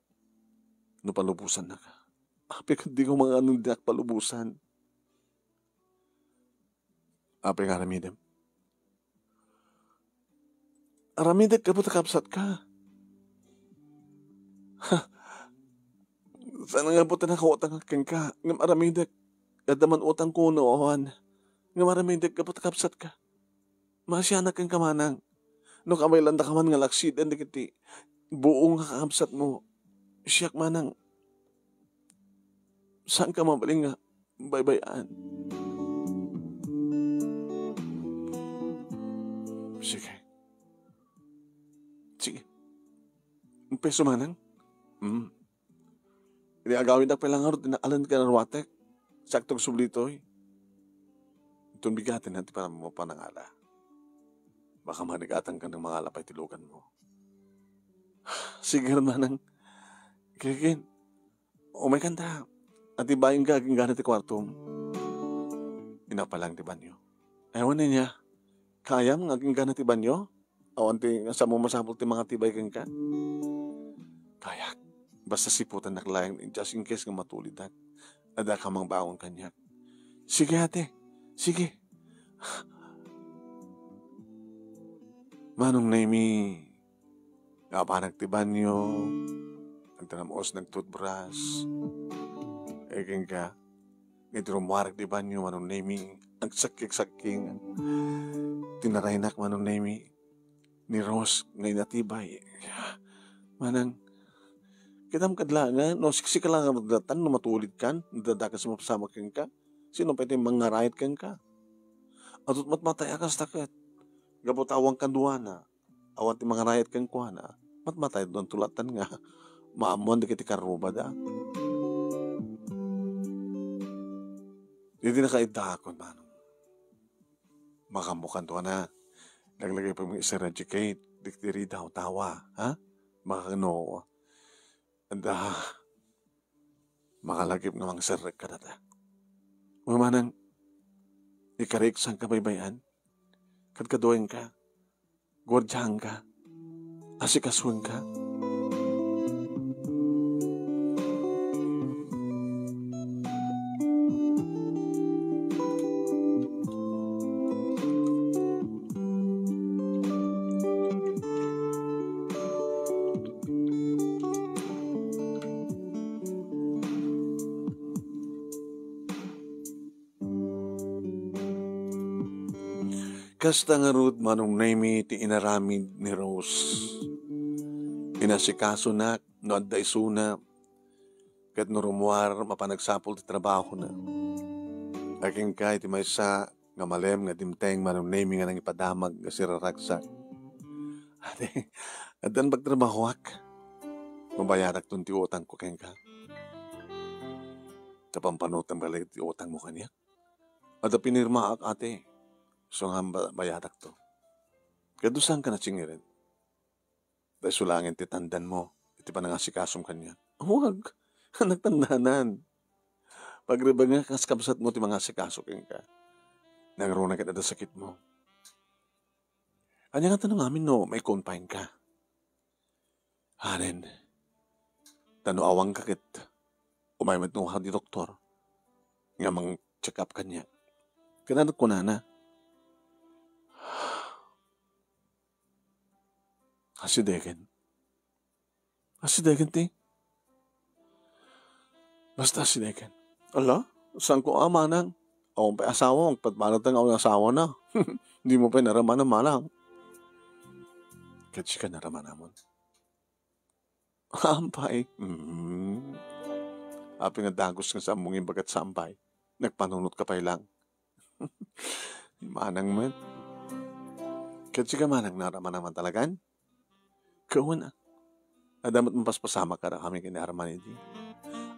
no palubosannaka. Apay ket dika manganon dinak palubosan. Apay nga aramidem? Aramidek gapu ta kabsatka. Saan nga gapu ta nakautangak kenka, ngem aramidek. Adda man utangko wenno awan, ngem aramidek gapu ta kabsatka. Maasianak kenka, manang. No kabaelandaka man nga laksiden dagiti buong nga kakabsatmo, siak, manang, saanka mabalin nga baybay-an. Sige. Sige. Peso, manang? Mm. Idi agawidnak pay la ngarud ti nakalan ken aruatek, sakto nga subli toy. Inton bigaten ti panam-, panangala. Baka manigatangka nga mangala pay ti luganmo. Sige, manang. Kikit, umaykanta. Atibayenka agingga ti kuartom. Inapalang ti banio. Ay, awan ania. Kaayam nga agingga ti banio? Awan ti, saanmo masapul ti mangatibay kenka? Kayak. Basta siputannak laeng just in case nga matulidak. Adda ka mangbangon kaniak. Sige, ate. Sige. Manong Nemi, apanak ti banio, agtanam-os, nagtoothbrush. Kenka, iti rummuarek ti banio, Manong Nemi, agsakki-sakki. Tinaraynak, Manong Nemi, ni Rose nga inatibay. Manang, kitam kad la nga, no siksika la nga datan, no matulidkan, no adda dakes mapasama kenka, sino pay ti mangarayat kenka? Adut matmatay a kasta ket, gapu ta awan kaduana, awan ti mangarayat kenkuana, matmatay don tulatan nga, maammoan dagiti karrubada. Idi nakaiddaakon, manong. Makaammokan tuana. Laglagipem nga iser-educate dagiti ridaw tawa, ha? Makano, adda, makalagip nga mangserrek kadata. Manang, ikariek sanka baybay-an, kadkaduaenka, guardiahanka, asikasuenka. Kasta ngarud, Manong Nemi, ti inaramid ni Rose. Inasikasonak no adda isuna, ket no rummuar, mapan agsapul ti trabahona. Akinka iti maysa nga malem nga dimteng, Manong Nemi, nga nangipadamag nga siraragsak. Ate, addan pagtrabahoak. Mabayarakton ti utangko kenka. Kapampanutem kadi ti utangmo kaniak. Adda pinirmaak, ate. Isu nga ba-, bayarakto. Ket no saanka nasingiren, ta isu laengen ti tandanmo iti panangasikasom kaniak. Awan, nagtandanan. Pagrebengngak kas kabsatmo ti mangasikaso kenka. Nangruna ket adda sakitmo. Ania ngata no ngamin no mai-confine ka? Anen. Ta no awanka ket, umay met no hadi doktor. nga mang-check up kaniak. Ket ano kunana? Asidegen. Asidegen ti. Basta asidegen. Ala, saan ko a, manang? Awan pay asawa, magpatpanaw ta nga awan asawa na. Di mo pay naramanan, manang. Ket sika naramanamon. Ampay. Mm. Apay nga dagus nga saan mo nga imbaga't saan pay? Nagpanunot ka pay lang. Manang met. Ket sika, manang, naramanamon talagan? Kawan, a. Adda met mapaspasamak kadakami ken ni Arman idi.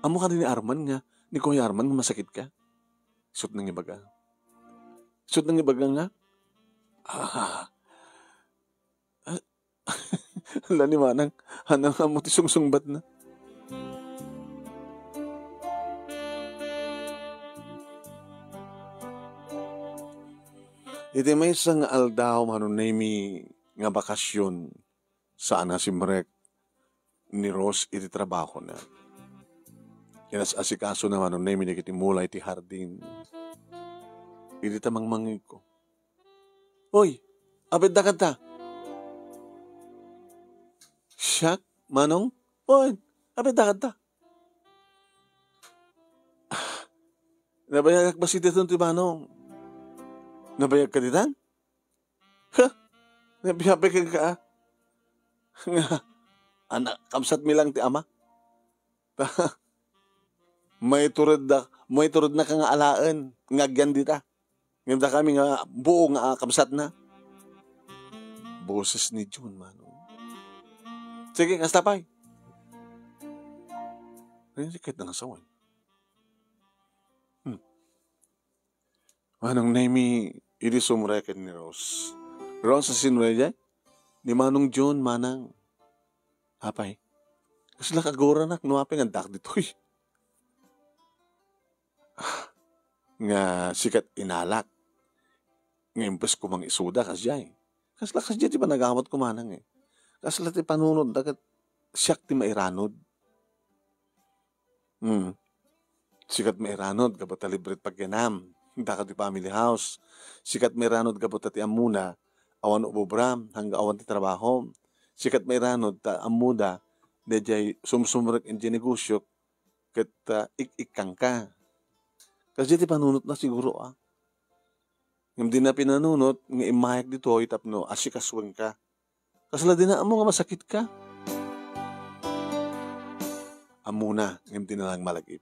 Ammo kadi ni Arman nga, ni Kuya Arman nga masakit ka? Isut' nangibaga. Isut' nangibaga nga, ah, ah, ala ni manang, hanang ammo ti sungsungbatna. Iti maysa nga aldaw, Mano Nemi, nga bakasyon, saan a simrek ni Rose iti trabahona. Inas-asikasona, Mano Nemi, dagiti mula iti hardin. Idi ta mangmangngegko, "Oy, apay adda kanta?" "Siak, Manong?" "Oy, apay adda kanta?" "Ah, nabayagak bassit ditan ti Manong." "Nabayag ka ditan?" "Ha? Nabiapay kenka, a? Nga, anak, kabsatmi lang ti ama. Maituredda, maiturednaka nga alaen nga agyan dita. Ngem dakami nga buo nga, a, kabsatna." Boses ni Jun, Manong. "Sige, kasta pay." Rinriketna nga sawen. Hmm. Manong Nemi, idi sumrek ken ni Rose. "Rose, a simrek daydiay? Ni Manong Jun, manang." "Apay, kasla kaguranak no apay nga addaak ditoy?" "Nga sika ti inalak nga impesko mangisuda kasdiay. Kasla kasdiay ti panagamutko, manang, e. Kasla ti panunotda ket siak ti mairanod." Hmm. Sika ti mairanod gapu ta libre ti pagyanam, dakayo ti family house. Sika ti mairanod gapu ta ti ammona, awan ubobram, hangga awan ti trabahom. Sika ti mairanod ta ammoda, daydiay sumsumrek idiay negosiok, ket, ah, ik-ikkangka. Kasdiay ti panunotna siguro, a. Ngem dina pinanunot nga immayak ditoy tapno asikasuenka. Kasla dina ammo nga masakitka? Ammona, ngem dina lang malagip.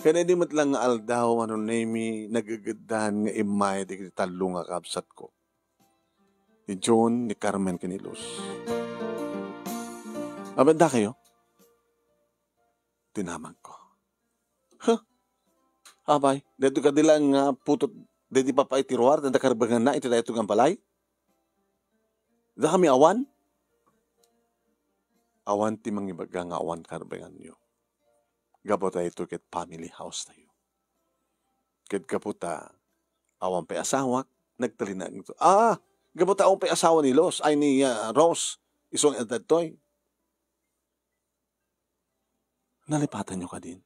Ken idi met lang nga aldaw, Mano Nemi, nagegeddan nga immay dagiti tallo nga kabsatko, ni John, ni Carmen, ken ni Luz. "Apay addakayo?" Dinamagko. "Huh? Apay, daytoy kadi laeng nga putot daydi papaay ti ruar, dayta karbenganna iti daytoy nga balay? Dakami awan?" "Awan ti mangibaga nga awan karbenganyo. Gapu ta daytoy ket family house tayo. Ket gapu ta awan pay asawak, nagtalinaedto." "Ah, gapu ta awan pay asawa ni Los, ay, ni, ah, Rose, isu nga daytoy." "Nalipatanyo kadin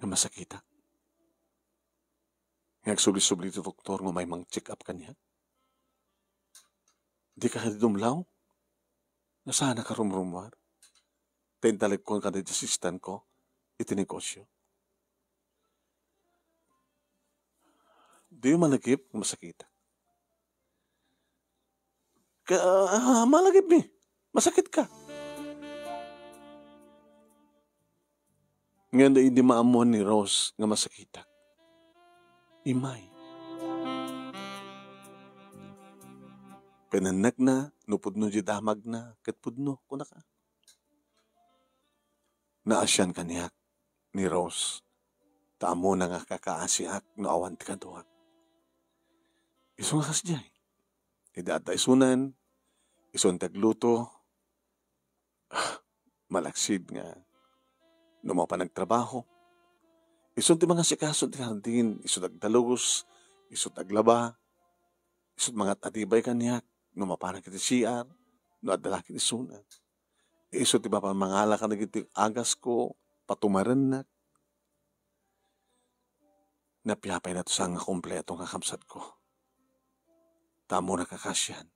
nga masakitak? Nga agsubli-subli ti doktor nga umay mang-check up kaniak? Dika kadi dumlaw? Nga saanka rumrumuar? Ta intalekkon kadi ti assistant ko iti negosyo." "Diyo malagip nga masakitak?" "Ka-, ah, malagipmi. Masakitka." Ngem idi maammuan ni Rose nga masakitak, immay. Kinunana no pudno ti damagna, ket pudno, kunana. Naasian kaniak ni Rose, ta ammona nga kakaasiak no awan ti kaduak. Isu nga kasdiay, idi adda isunan, isun ti agluto, malaksid nga no mapan agtrabaho, isun ti mangasikaso ti hardin, isu ti agdalus, isu ti aglaba, isu ti mangat-atibay kaniak no mapanak iti C R, no adda la ket isuna. Isu ti mapan mangala kadagiti agasko, patumarennak. Napiapay na to saan nga kompleto nga kabsatko. Ta ammona kakasian.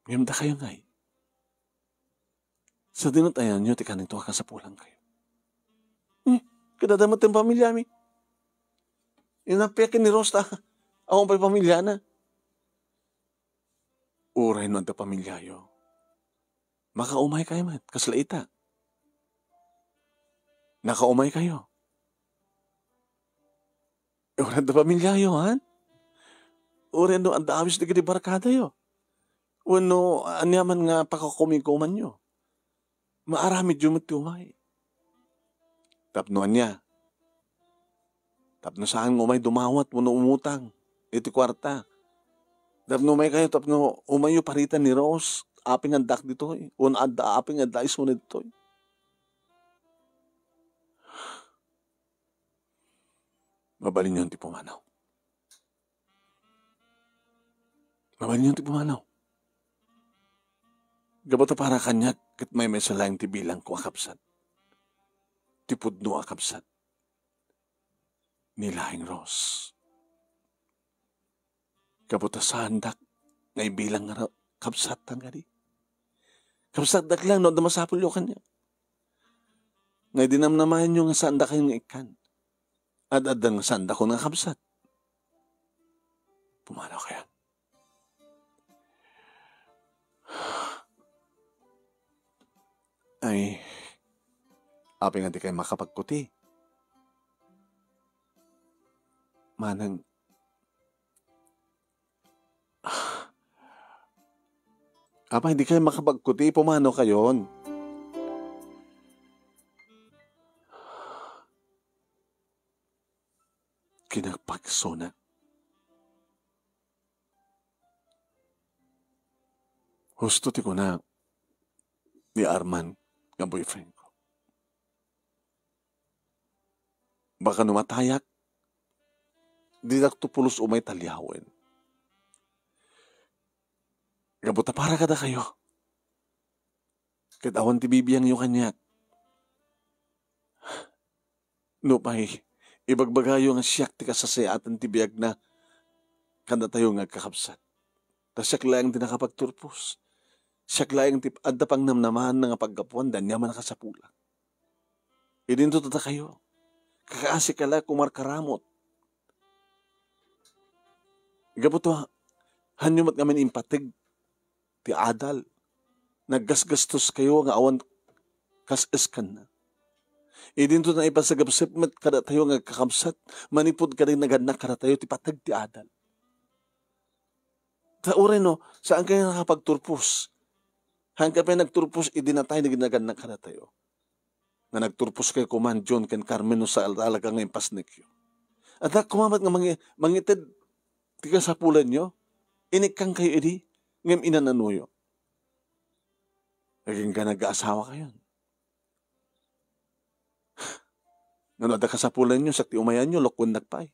Ngem dakayo ngay, sadino ti ayanyo ti kaninto a kasapulankayo? Eh, kadada met ti pamiliami. Inapiak ni Rose ta awan pay pamiliana. Uray no adda pamiliayo, makaumay kayo met, kasla ita. Nakaumay kayo. Uray adda pamiliayo, han? Uray no adda awis dagiti barkadayo. Wenno aniaman nga pakakumikumanyo. Maaramidyo met ti umay. Tapno ania? Tapno saan nga umay dumawat wenno umutang iti kuarta. Tapno umay kayo, tapno umayyo paritan ni Rose, apay nga addak ditoy, wenno adda apay nga adda isuna ditoy. Mabalinyon ti pumanaw. Mabalinyon ti pumanaw. Gapu ta para kaniak ket maymaysa laeng ti bilangko a kabsat. Ti pudno a kabsat. Ni laeng Rose. Gapu ta saandak nga ibilang nga ra-, kabsattan kadi. Kabsatdak lang no adda masapulyo kaniak. Nga idi namnamaenyo nga saandakayon nga ikkan. Ad-addan nga saandakon nga kabsat. Pumanaw kayo. Ay, apay nga di kayo makapagkuti? Manang, apay di kayo makapagkuti? Pumanaw kayon. Kinapagsonak. Husto ti kuna ni Arman nga boyfriend ko. Baka no matayak, dinak to pulos umay taliawen. Gapu ta para kadakayo. Ket awan ti bibiangyo kaniak. Nupay, ibagbagayo nga siak ti kasasayaatan ti biagna kadatayo nga agkakabsat. Ta siak laeng ti nakapagturpos. Siak laeng ti adda pangnamnamaanna nga paggapuan daniaman a kasapulan. Idinto dakayo, kakaasi ka la kumarkaramut. Gapu ta, hanyo met ngamin impateg ti adal. Naggasgastos kayo nga awan kas-eskanna. Idinto na ipasagapsep met kadatayo nga agkakabsat, manipud kadi nagannak kadatayo ti pateg ti adal. Ta uray no, saan kayo nakapagturpos? Haan kayo pay nagturpos idi natay nga nagannak kadatayo. Nga nagturpos kayo kuman, John ken Carmen, no sa talaga nga impasnekyo. Adda koma met nga mangi-, mangited ti kasapulanyo, inikkan kayo idi, ngem inananuyo. Agingga nag-aasawa kayon. Ngano adda kasapulanyo, siak ti umayanyo, lokoennak pay.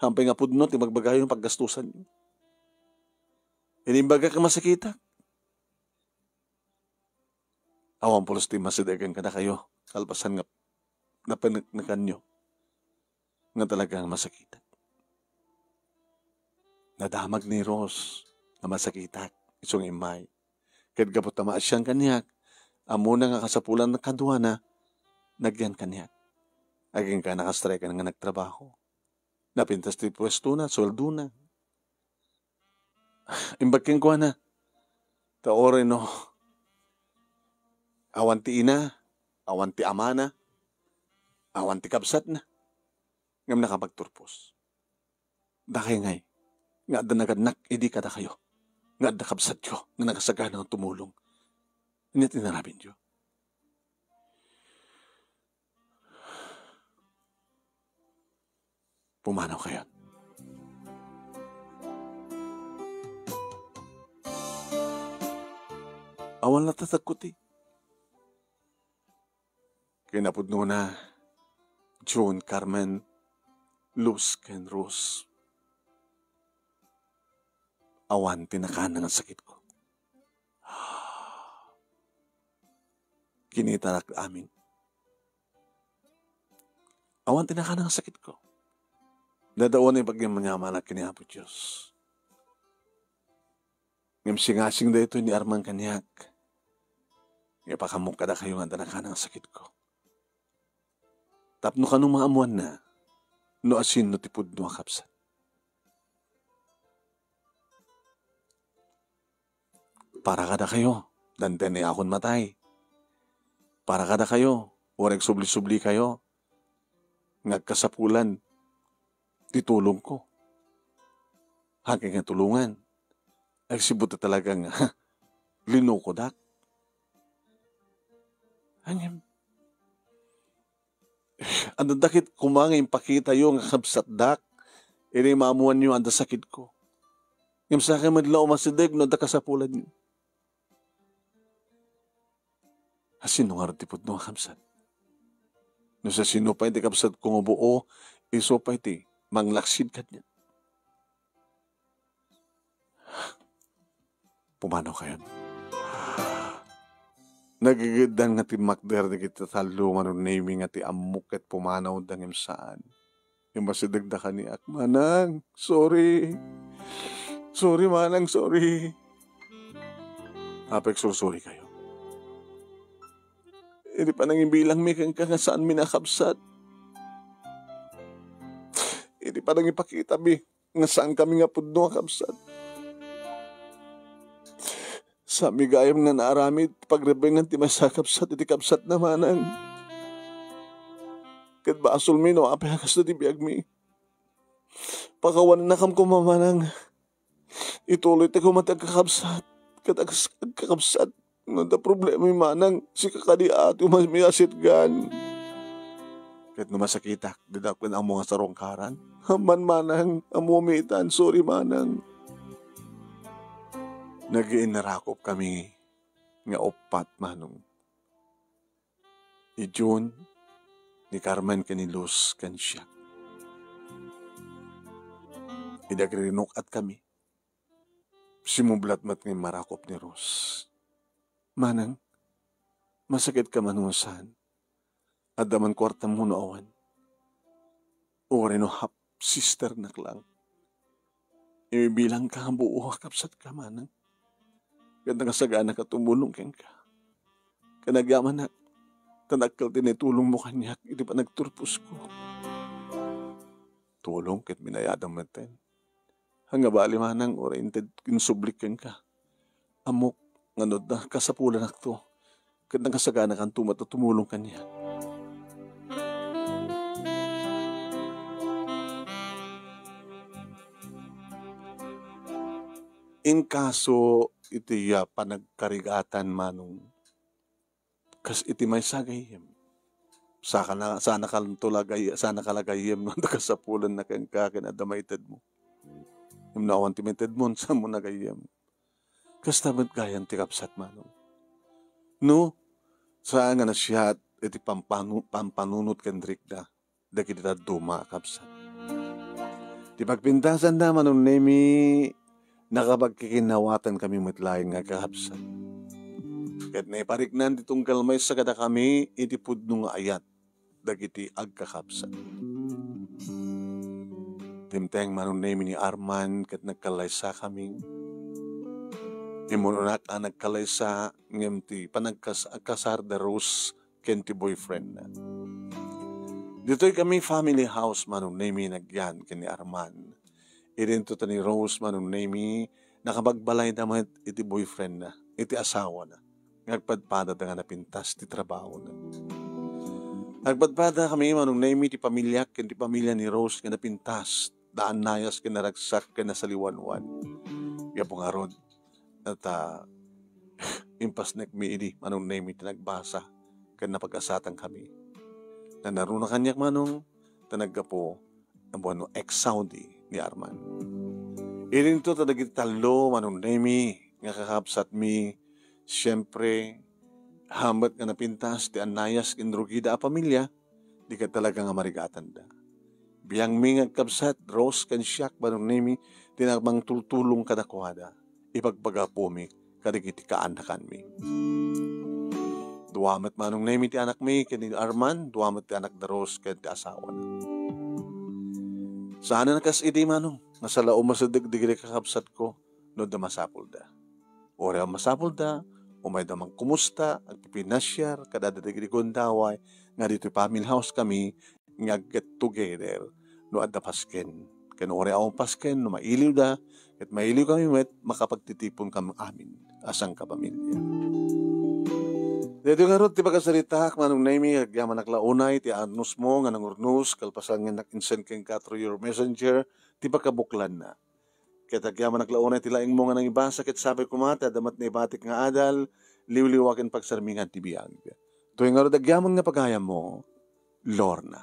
Hampay nga pudno ti magbagayo nga paggastusanyo. Inimbagak nga masakitak. Awan pulos ti masidegan kadakayo, kalpasan nga napaneknekanyo nga talagang masakitak. Nadamag ni Rose nga masakitak, isu nga immay. Ket gapu ta maasian kaniak, ammona nga kasapulan kaduana, nagyan kaniak. Agingga nakastreken nga nagtrabaho. Napintas ti puestona, sueldona. Imbag kenkuana, ta uray no, awan ti ina, awan ti amana, awan ti kabsatna, ngem nakapagturpos. Dakay ngay, nga adda nagannak idi kadakayo, nga adda kabsatyo, nga nakasagana nga tumulong. Ania ti narabinyo? Pumanaw kayon. Awan latta tagkuti. Kinapudnona, June, Carmen, Luz, ken Rose. Awan ti nakana nga sakitko. kinitarak amin. Awan ti nakanang sakitko. Dadawan ni pagyamanyamanak ken ni Apo Dios. Ngem singasing daytoy ni Arman kaniak. Nga ipakaamok kadakayo nga adda nakanang sakitko. Tapno kano maammoanna no asino ti pudno a kabsat. Para kadakayo, danten ni akon matay. Para kadakayo, uray agsubli-sublikayo nga agkasapulan ti tulongko. Akin nga tulongan. Agsibut talaga nga linukodak. Ngem, adda dakit koma nga impakitayo nga kabsatdak, idi maammoanyo adda sakitko. Ngem sakay met la umasideg no adda kasapulanyo. Asino ngarud ti pudno a kabsat? No sasino pay ti kabsatko nga buo, isu pay ti manglaksid kaniak. Pumanawkayon. Nagigiddan nga timmakder dagiti tallo, Manong Nemi, nga ti ammok ket pumanawda ngem saan. Ngem asidegda kaniak, "Manang, sorry. Sorry, Manang, sorry." Apay agsursurikayo? Idi panangibilangmi kenka nga saanmi a kabsat. Idi panangipakitami nga saankami nga pudno a kabsat. Saanmi gayam nga naaramid ti pagrebengan ti maysa a kabsat iti kabsatna, Manang. Ket basolmi no apay a kasta ti biagmi. Pakawanennakam koma, Manang. Ituloy ti koma ti agkakabsat. Ket ags-, agkakabsat. No adda problema, Manang, sika kadi a ti umas-, miasitgan. Ket no masakitak, dida ken ammo nga sarungkaran. Amman, Manang, ammomi itan, sorry, Manang. Nagiinnarakop kami nga uppat, Manong. Ni June, ni Carmen, ken ni Luz, ken siak. Idi agrinuk-at kami, simublat met nga immarakop ni Rose. "Manang, masakit ka man no saan? Adda man kuartam no awan? Uray no half sisternak lang. Ibibilangka nga buo a kabsatka, Manang. Ket nakasaganak a tumulong kenka. Ket agyamanak, ta dakkel ti naitulongmo kaniak iti panagturposko." "Tulong ket binayadam metten. Ania bali, Manang, uray inted insublik kenka. Ammok nga no adda kasapulanakto, ket nakasaganakanto met a tumulong kaniak." Inkaso iti, ah, panagkarigatan, Manong, kas iti maysa a gayyem. Sakana-, saanakanta la gay-, saanaka la gayyem no adda kasapulanna kenka ken adda maitedmo. Ngem no awan ti maitedmo, saanmo a gayyem. Kasta met gayam ti kabsat, Manong. No, saan nga nasiat iti pampanu-, pampanunot ken rikna dagiti dadduma a kabsat. Ti pagpintasanna, Manong Nemi, nakapagkikinnawatenkami met laeng nga agkakabsat. Ket naipariknan ti tunggal maysa kadakami iti pudno nga ayat dagiti agkakabsat. Dimteng, Manong Nemi, ni Arman ket nagkallaysakami. Immunonak a nagkallaysa ngem ti panagkas-, kasar da Rose ken ti boyfriendna. Ditoy kami family house, Manong Nemi, nagyan ken ni Arman. Idinto ta ni Rose, Manong Nemi, nakapagbalayda met iti boyfriendna, iti asawana, nga agpadpadada nga napintas ti trabahona. Agpadpada kami, Manong Nemi, ti pamiliak ken ti pamilia ni Rose nga napintas, naannayas ken naragsak ken nasaliwanwan. Gapu ngarud, ta impasnekmi idi, Manong Nemi, ti nagbasa ken napagasatanmi. Nanaruna kaniak, Manong, ta naggapu, wenno ex-Saudi ni Arman. Idinto ta dagiti tallo, Manong Nemi, nga kakabsatmi, siempre, haan met nga napintas ti annayas ken rugida a pamilia, di ket talaga nga marigatanda. Biangmi nga agkabsat, Rose ken siak, Manong Nemi, ti nagmangtultulong kadakuada. Ipagpagapumi kadagiti kaanakanmi. Dua met Manong Nemi ti anakmi ken ni Arman, dua met ti anak da Rose ken ti asawana. Saan a kas idi Manong, nga salaom a sadek dagiti kakabsatko no adda masapulda. Uray awan masapulda, umayda mangkumusta, agpipinasiar, kadada dagiti gundaway, nga ditoy family house kami, nga get together no adda pasken. Ken uray awan pasken, no mailiwda, ket mailiw kami met, makapagtitipon kami amin a sangkapamilya. Daytoy ngarud ti pakasaritaak, Manong Nemi, agyamanak la unay ti anusmo nga nangurnos, kalpasan nga nakinsen kenka through your messenger, ti pakabuklanna. Ket agyamanak la unay ti laingmo nga nangibasa, ket sapay koma ti adda met naibatik nga adal, liwliwa ken pagsarmingan ti biag. Toy ngarud agyamanak nga pagayammo, Lorna.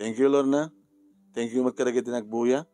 Thank you, Lorna. Thank you met kadagiti nagbuya.